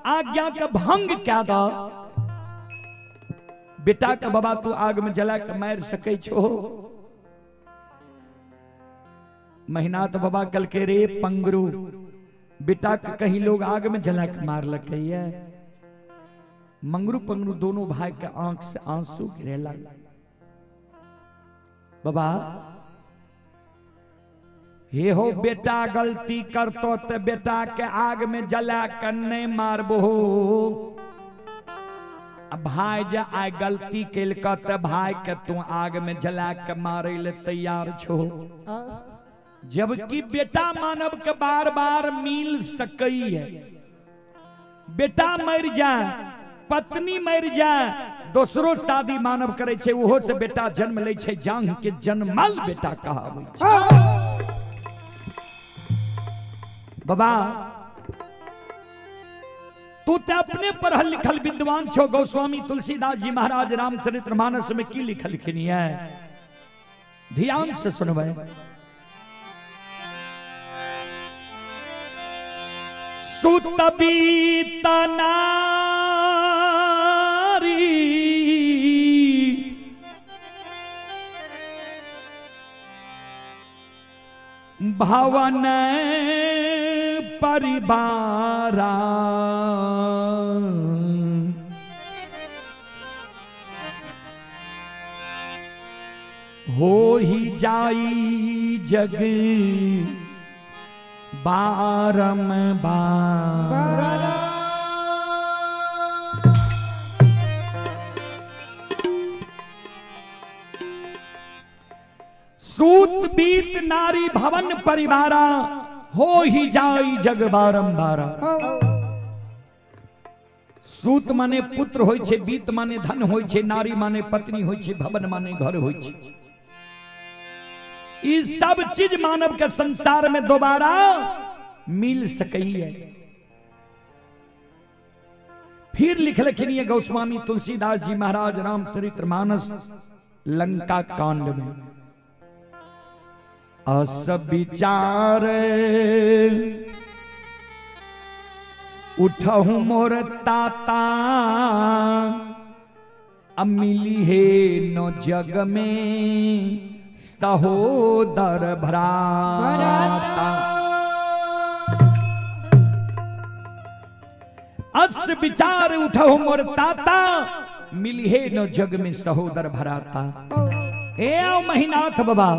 आज्ञा के भंग क्या दा। बेटा के बाबा तू आग में जला के मार सकै छो। महिनाथ बाबा कल के रे पंगरू, बेटा के कहीं लोग आग में जला के मार लके। मंगरू पंगरू दोनों भाई के आंख से आंसू गिरे लगा। बाबा हे हो बेटा गलती करतो ते बेटा के आग में जला के नहीं मारबो। भाई जे आइ गलती केलक ते भाई के तू आग में जला के मारे ले तैयार छो। जबकि बेटा मानव के बार बार मिल सकई है। बेटा मर जाए, पत्नी मर जाए, दोसरो शादी मानव करे छे, ओहो से बेटा जन्म लै छे, जांग के जन्मल बेटा कहाबै छे। बाबा तू ते अपने पढ़ल लिखल विद्वान छो। गोस्वामी तुलसीदास जी महाराज रामचरित्र मानस में की लिखलखिन है, ध्यान से सुनबै। सुतबीत नारी भवन परिवारा, हो ही जाई जग बारम बार। सूत बीत नारी भवन परिवारा, हो ही जाई जग बारंबारा। सूत माने पुत्र होय छे, बीत माने धन होय छे, नारी माने पत्नी होय छे, भवन माने घर होय छे। ई सब चीज मानव के संसार में दोबारा मिल सकई है। फिर लिखलखिन ये गोस्वामी तुलसीदास जी महाराज रामचरित्र मानस लंका कांड में, अस विचार उठहु मोर ताता, अमिली हे नो जग में सहोदर भ्राता। अस विचार उठहु मोर ताता, मिली हे नो जग में सहोदर भ्राता। ए आओ महिनाथ बाबा,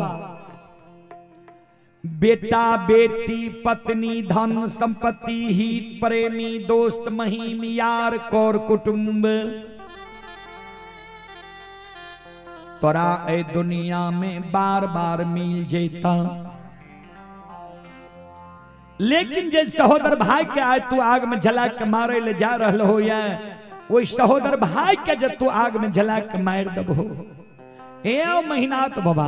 बेटा बेटी पत्नी धन संपत्ति हित प्रेमी दोस्त महीम यार कौर कुटुंब, तोरा ए दुनिया में बार बार मिल जेता। लेकिन जे सहोदर भाई के आए तू आग में जला के मारे ले जा रहल हो, या वही सहोदर भाई के जे तू आग में जला के मार दबो। ए आओ महिनाथ बाबा,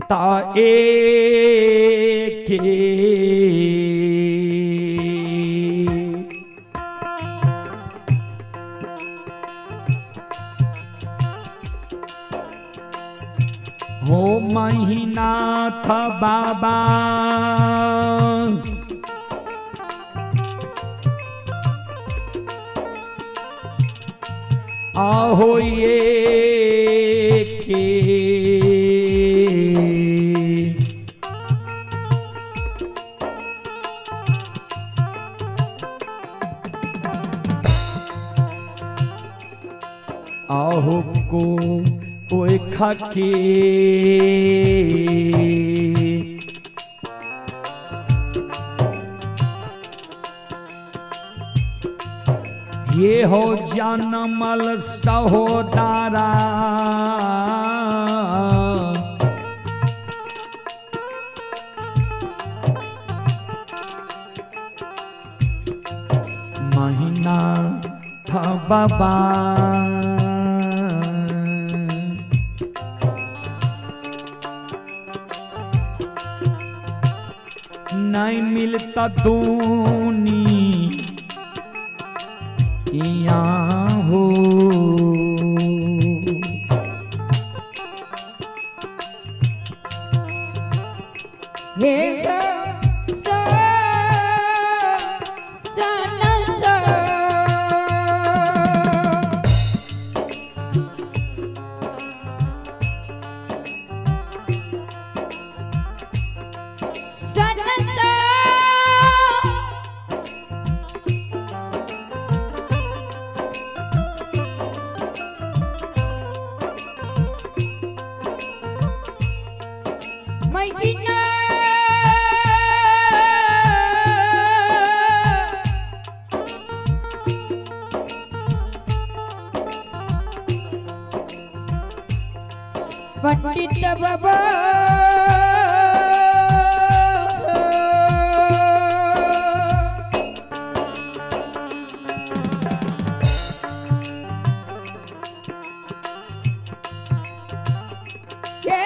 ता ए के हो महिनाथ बाबा, आहो ये के आहो को ओए खाके ये हो जनमल सहोदरा, बाबा। नहीं मिलता दूनी यहाँ हो। हे ग स स न स। स न स। महीना पंडित बाबा के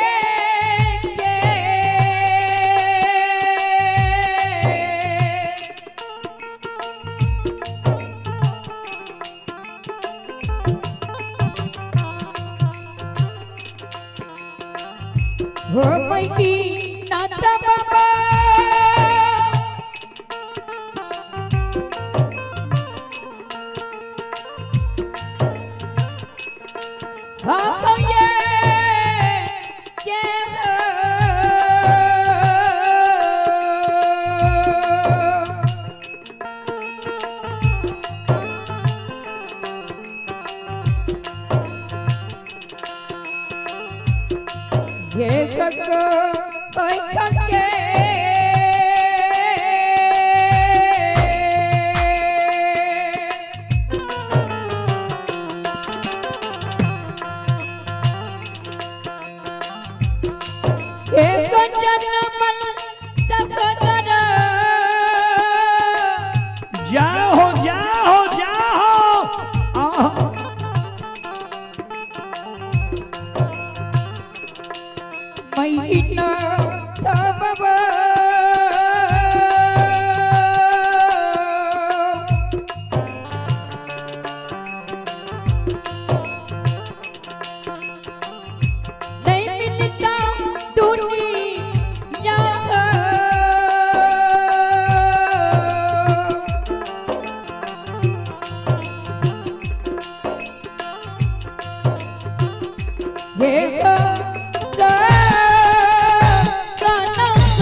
के हो मैकी नाथ बाबा हाँ ये के हो। ये कक के एक जन्म सफर जाओ जाओ जाओ आह। महीना तब नहीं मिलता दुनिया हे ग स स न स।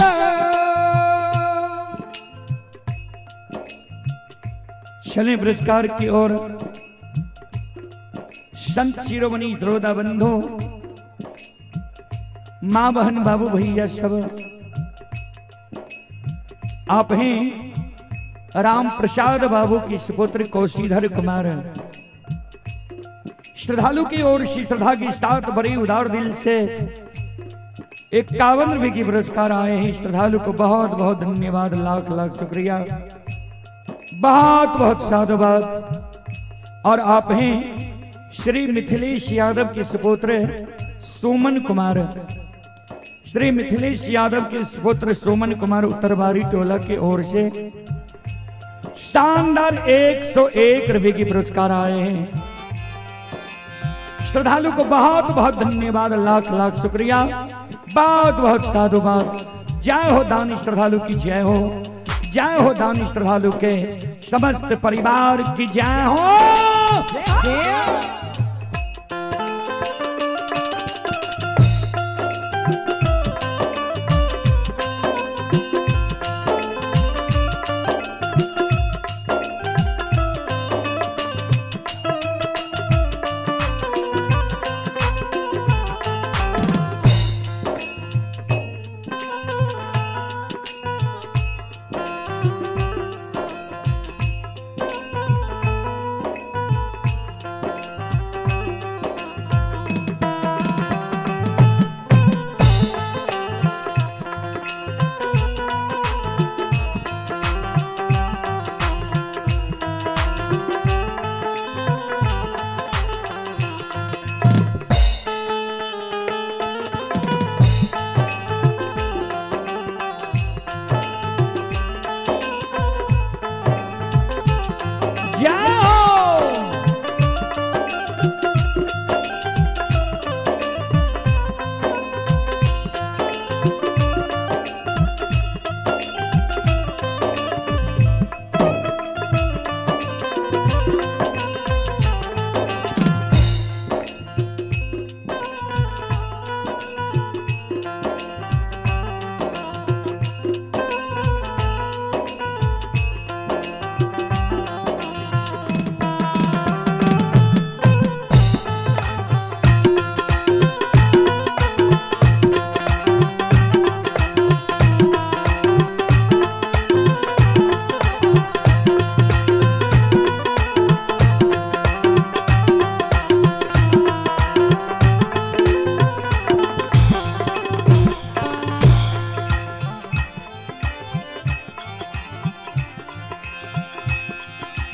चले पुरस्कार की ओर। संत शिरोमणि द्रोदा बंधु, माँ बहन बाबू भैया सब आप हैं राम प्रसाद बाबू के सुपुत्र कौशीधर कुमार। श्रद्धालु की ओर से श्रद्धा के साथ बड़े उदार दिल से 51 रुपए की पुरस्कार आए हैं। श्रद्धालु को बहुत बहुत धन्यवाद, लाख लाख शुक्रिया, बहुत बहुत साधुवाद। और आप हैं श्री मिथिलेश यादव के सुपुत्र सोमन कुमार। श्री मिथिलेश यादव के सुपुत्र सोमन कुमार उत्तरबारी टोला की ओर से शानदार 101 रुपए की पुरस्कार आए हैं। श्रद्धालु को बहुत बहुत धन्यवाद, लाख लाख शुक्रिया, बहुत बहुत साधुवाद। जय हो दानी श्रद्धालु की जय हो, जय हो दानी श्रद्धालु के समस्त परिवार की जय हो।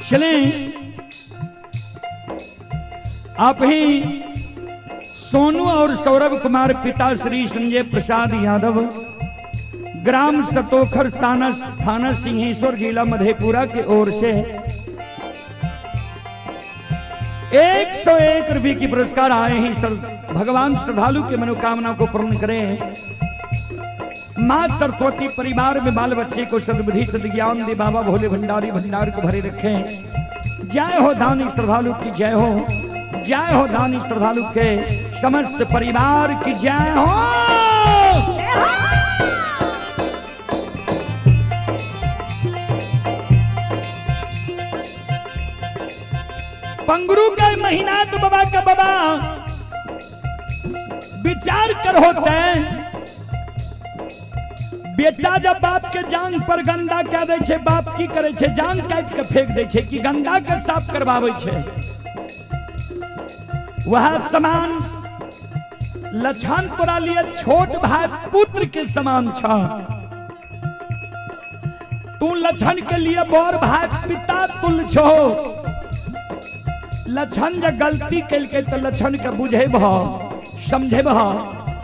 चलें आप ही सोनू और सौरभ कुमार पिता श्री संजय प्रसाद यादव, ग्राम सतोखर थाना थाना सिंहेश्वर, जिला मधेपुरा की ओर से 101 रुपये की पुरस्कार आए हैं। भगवान श्रद्धालु के मनोकामना को पूर्ण करें। माँ सरस्वती परिवार में बाल बच्चे को सद्बुद्धि सद्ज्ञान दे। बाबा भोले भंडारी भंडार को भरे रखें। जय हो दानी श्रद्धालु की जय हो, जय हो दानी श्रद्धालु के समस्त परिवार की जय हो। पंगरू के महीना तो बाबा का बाबा विचार कर होते हैं। बेटा जब बाप के जांग पर गंदा क्या दै छे, बाप की करे छे? जांग काट के फेंक दै छे कि गंदा के साफ करवावे छे? वह समान लक्षण तोरा लिए छोट भाई पुत्र के समान छ। तू लक्षण के लिए बड़ भाई पिता तुल छो। लक्षण जब गलती केलकै तो लक्षण के बुझेबह, समझेबह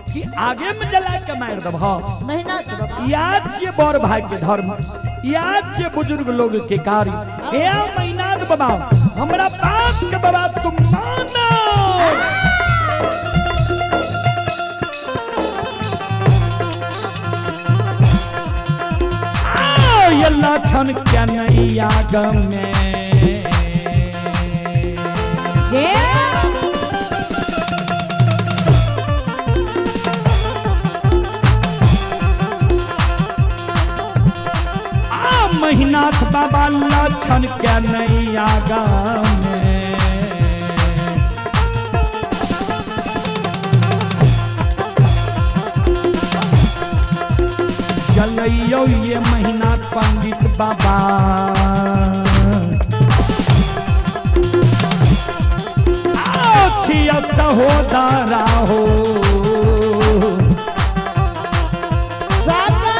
कि आगे में जला के मार देबह? मेहनत। याद छियै बड़ भाई के धर्म, याद छियै बुजुर्ग लोग के कार्य। हे मैनाथ बाबा, हमरा बाप के बाबा तुम मानो। आओ, ये लक्षण के नहीं आगम में। जय। आ महिनाथ बाबा, लक्षण के नहीं आगम में। चलैयो ये महीना पंडित बाबा, आओ छिया सहोदरा हो। साका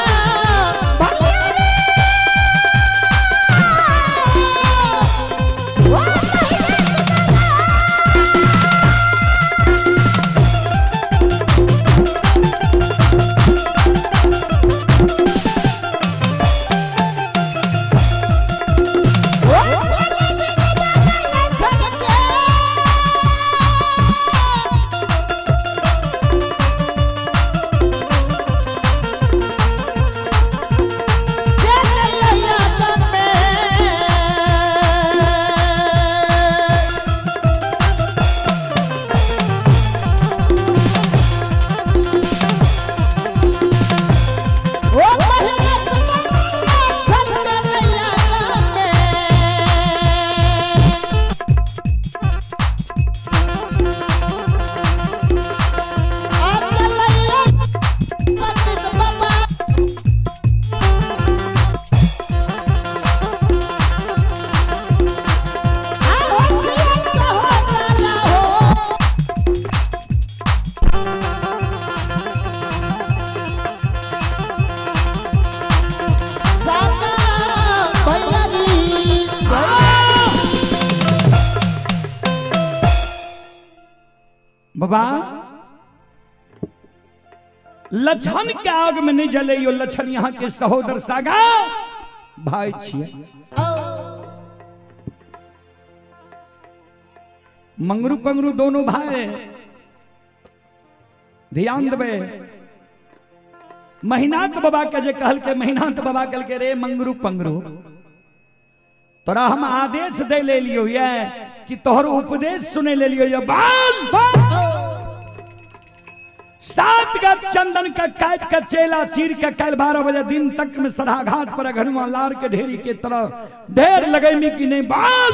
बाबा, लछन के आग में नहीं जले यो। लछन यहाँ के सहोदर सागा भाई छिए। मंगरू पंगरू दोनों भाई, ध्यान देबे। महिनाथ बाबा के जे कहल के, महिनाथ बाबा कहल के, रे मंगरू पंगरू, तोरा हम आदेश दे ले लियो ये कि तोहर उपदेश सुने ले लियो ये। बाल 7 गज चंदन का काट का चेला चीर के कल 12 बजे दिन तक में सरा घाट पर अघनुआ लार के ढेरी के तरह ढेर लगैमी कि नहीं? बाल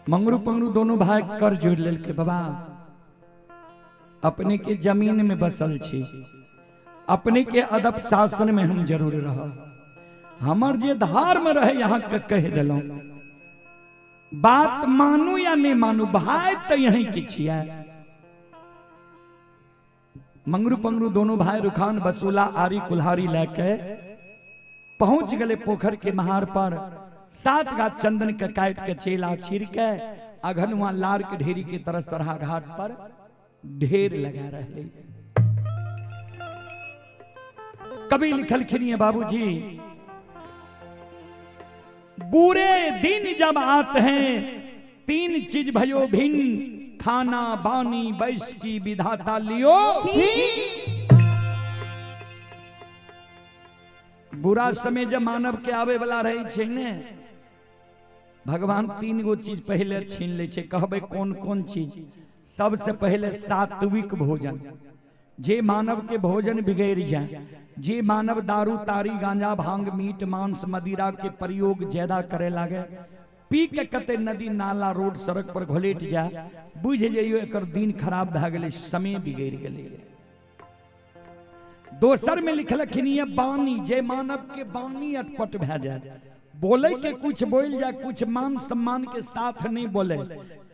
मंगरू पंगरू दोनों भाई कर जोड़ लेल के, बाबा अपने के जमीन में बसल छी, अपने के अदब शासन में हम जरूर रह। हमर जे धर्म रहे यहाँ के कह दिलौं, बात मानू या नहीं मानू, भाई तो यहीं के छियै। मंगरू पंगरू दोनों भाई रुखान बसूला आरी कुल्हारी लेके पहुंच गए पोखर के महार पर। 7 गाछ चंदन के काट के चेला छीर के अघनुआ लार के ढेरी के तरह सरहा घाट पर ढेर लगा रहे। कभी लिखलखिन है बाबूजी, बुरे दिन जब आते हैं 3 चीज भयो भिन्न, खाना बानी बैस की विधाता लियो। बुरा समय जब मानव के आवे वाला रहे छे ने, भगवान 3 गो चीज पहले छीन ले छे। कहबे कौन कौन चीज? सबसे पहले सात्विक भोजन। जे मानव के भोजन बिगड़ जाए, जे मानव दारू तारी गांजा भांग मीट मांस मदिरा के प्रयोग ज्यादा करे लागे, पी के कते नदी नाला रोड सड़क पर घोलेट जाए, बुझ जाइयो एकर दिन खराब भए गेलै, समय बिगड़ गेलै। दोसर में लिखलखिन ये बानी, जे मानव के बानी अटपट भए जाए, बोले के कुछ बोल जाए, कुछ मान सम्मान के साथ नहीं बोले।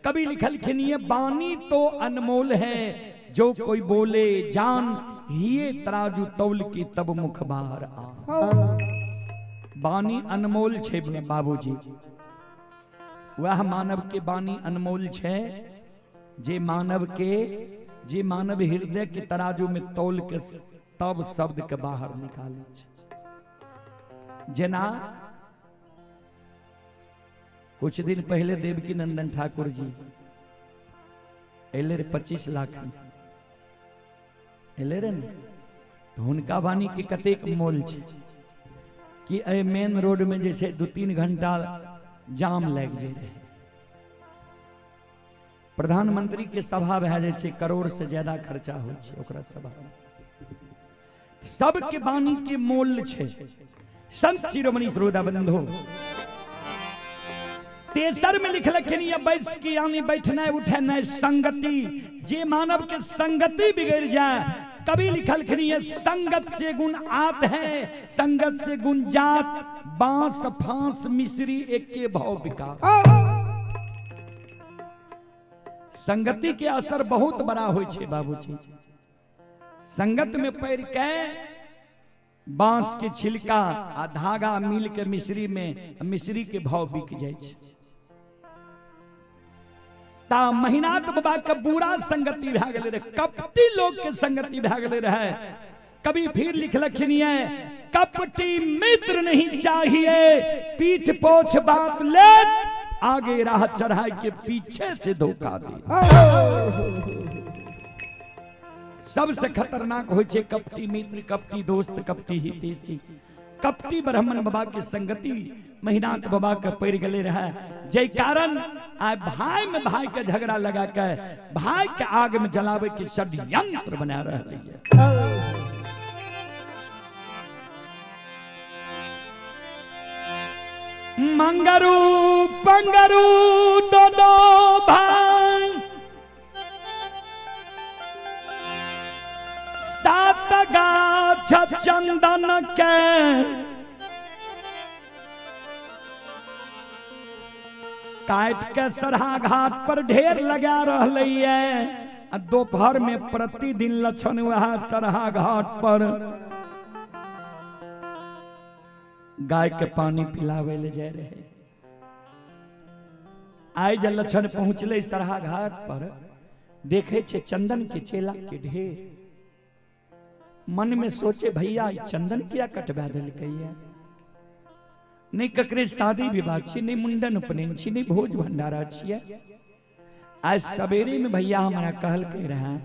कभी लिखलखिन ये बानी तो अनमोल है, जो कोई बोले जान ये तराजू तौल की तब मुख बाहर आ। बानी अनमोल छे बाबूजी, वह मानव के बानी अनमोल छे जे मानव के, जे मानव हृदय के तराजू में तौल के तब शब्द के बाहर निकाले छे। जेना कुछ दिन पहले देवकी नंदन ठाकुर जी एले रे 25 लाख में एले रे ने, तो हुनका वाणी के कतेक मोल छे कि ए मेन रोड में जे छे 2-3 घंटा जाम लग जाए रहे। प्रधानमंत्री के सभा भए जाय छे, करोड़ से ज्यादा खर्चा हो छे ओकरा सभा। सबके वाणी के मोल छे। संत शिरोमणि श्रोता बंधु, तेसर में लिखलखिन ये बैस की यानी बैठना उठना संगति, जे मानव के संगति बिगड़ जाए। कभी लिखलखिन ये संगत से गुण आत है, संगत से गुण जात, बांस फांस मिश्री एक के भाव बिका। संगति के असर बहुत बड़ा हो छे बाबूजी। संगत में पैर के बांस के छिलका आ धागा मिल के मिश्री में, मिश्री के भाव बिक जाए छे। ता महिनाथ बाबा के बुरा संगति भए गेलै रहे, कपटी लोग के संगति भए गेलै रहे। कभी फिर लिखलखिन ये कपटी मित्र नहीं चाहिए, पीठ पोछ बात ले, आगे राह चढ़ाए के पीछे से धोखा दे। सबसे खतरनाक हो छे कपटी मित्र, कपटी दोस्त, कपटी हितैषी। कपटी ब्राह्मण बाबा के संगति महिनाथ बाबा के पड़ गए रहे, जय कारण आय भाई में भाई के झगड़ा लगा के भाई के आग में जलावे के षड्यंत्र बना रहे है। मंगरू पंगरू दोनों भाई 7 गाछ चंदन के काट के सरहा घाट पर ढेर लगा रही है। दोपहर में प्रतिदिन लक्षण वह सरहा घाट पर गाय के पानी पिलावे ले जा रहे। आइ जे लक्षण पहुंचले सरहा घाट पर, देखे छे चंदन के चेला के ढेर। मन में सोचे भैया चंदन किया कटवा देलकै है, नहीं ककरे शादी विवाह छी, नहीं मुंडन उपनयन छी, नहीं भोज भंडारा छियै। आज सवेरे में भैया हमारा कहलकै रहे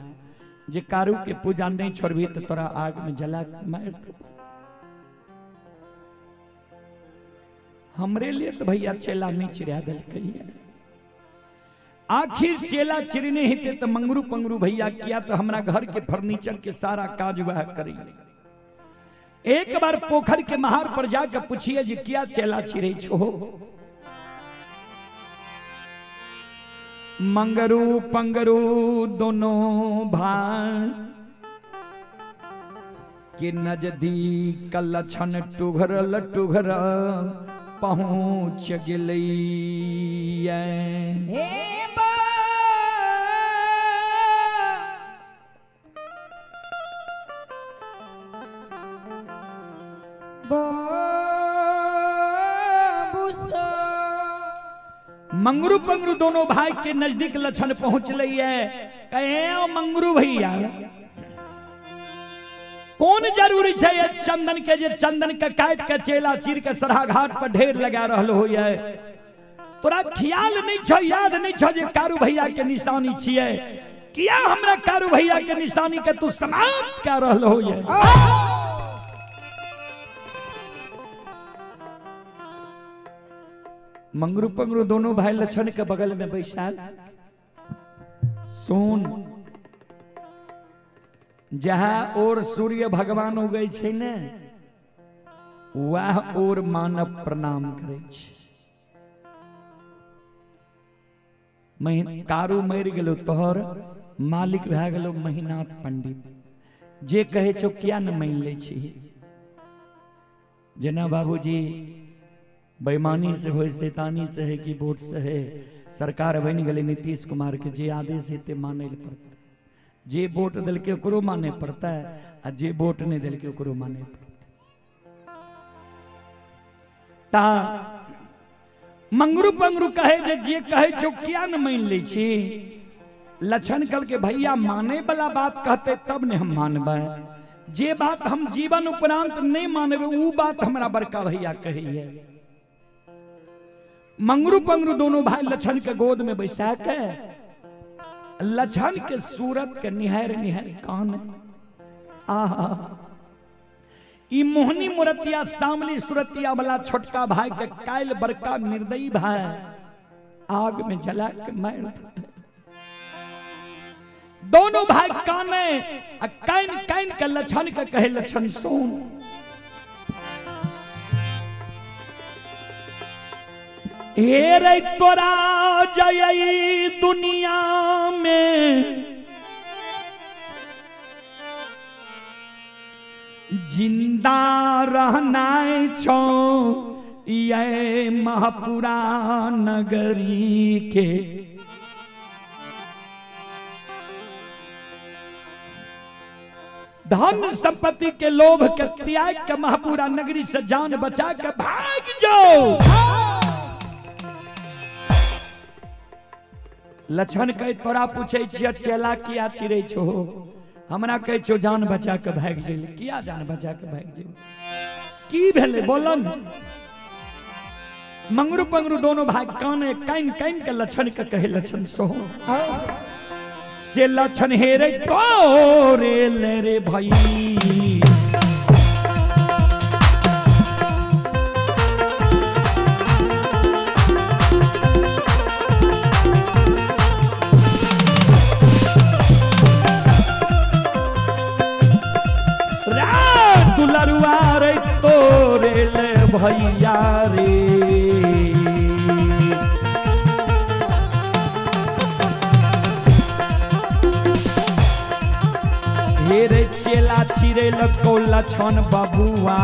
जे कारू के पूजा नहीं छोड़बी तो तोरा आग में जला मार देबो। हमरे लिए तो भैया चेला नहीं चिरा देलकै है। आखिर चेला चिरने हेते तो मंगरू पंगरू भैया किया तो हमरा घर के फर्नीचर के सारा काज वह करी। एक बार पोखर के महार पर जाकर पूछिए जी किया चेला चिरे छो। मंगरू पंगरू दोनों भाई के नजदीक लक्षण टुघरल टुघरल पहुंच गेलै। बोल मंगरू पंगरू दोनों भाई के नजदीक लक्षण पहुंचले है। कहे ओ मंगरू भैया, कौन जरूरी है चंदन के, जे चंदन के काट के चेला चीर के सरहा घाट पर ढेर लगा रहल हो। तोरा ख्याल नहीं छो, याद नहीं छो जे कारू भैया के निशानी छिए, किया हमरा कारू भैया के निशानी के तू समाप्त कर रहल हो। मंगरू पंगरू दोनों भाई लक्षण के बगल में बैसाल। सुन, जहाँ और सूर्य भगवान उगै छै ने, वह और मानव प्रणाम करै छै। कारू मरि गेलो तोहर मालिक भए गेलो महिनाथ पंडित, जे कहै छौ किया न मानि लै छी। जेना बाबूजी बेईमानी से होय, शैतानी से है कि वोट से है, सरकार बनि गेलै नीतीश कुमार के, जे आदेश हेतै मानै लए पड़तै। जे वोट देलकै ओकरो माने पड़तै आ जे वोट नहि देलकै ओकरो माने पड़तै। ता मंगरू पंगरू कहे जे जे कहै छौ किया न मानि लै छी। लक्षण कहलकै भैया माने वाला बात कहते तब ने हम मानबै, जे बात हम जीवन उपरांत नहीं मानबै उ बात हमरा बड़का भैया कहैये। मंगरू पंगरू दोनों भाई लक्षण के गोद में बैसा के लक्षण के सूरत के निहार निहार कान। आहा, ई मोहनी मुरतिया सामली सूरतिया वाला छोटका भाई के कायल बड़का निर्दयी भाई आग में जला के मार देते। दोनों भाई काने आ कान कान के लक्षण के कहे लक्षण सुन, हे रे तोरा जय दुनिया में जिंदा रहना छो, ये महापुरा नगरी के धन संपत्ति के लोभ के त्याग के महापुरा नगरी से जान बचा के भाग जाओ। लक्षण कहे तोरा पूछे छियै चेला किया चिरै छो, हमरा कहै छो जान बचा के भागि गेल, किया जान बचा के भागि गेल, की भेलै बोलन। मंगरू पंगरू दोनों भाई काने कान कान के लक्षण के कहे लक्षण सो से लक्षण हे रे तोरे ले रे भाई। दुलरुआ रे तोरे ले भैया रे, हे रे चेला चिरे लको लक्षण बबुआ,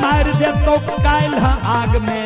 मार दे तो कायल आग में।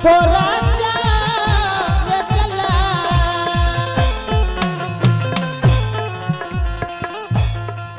तोरा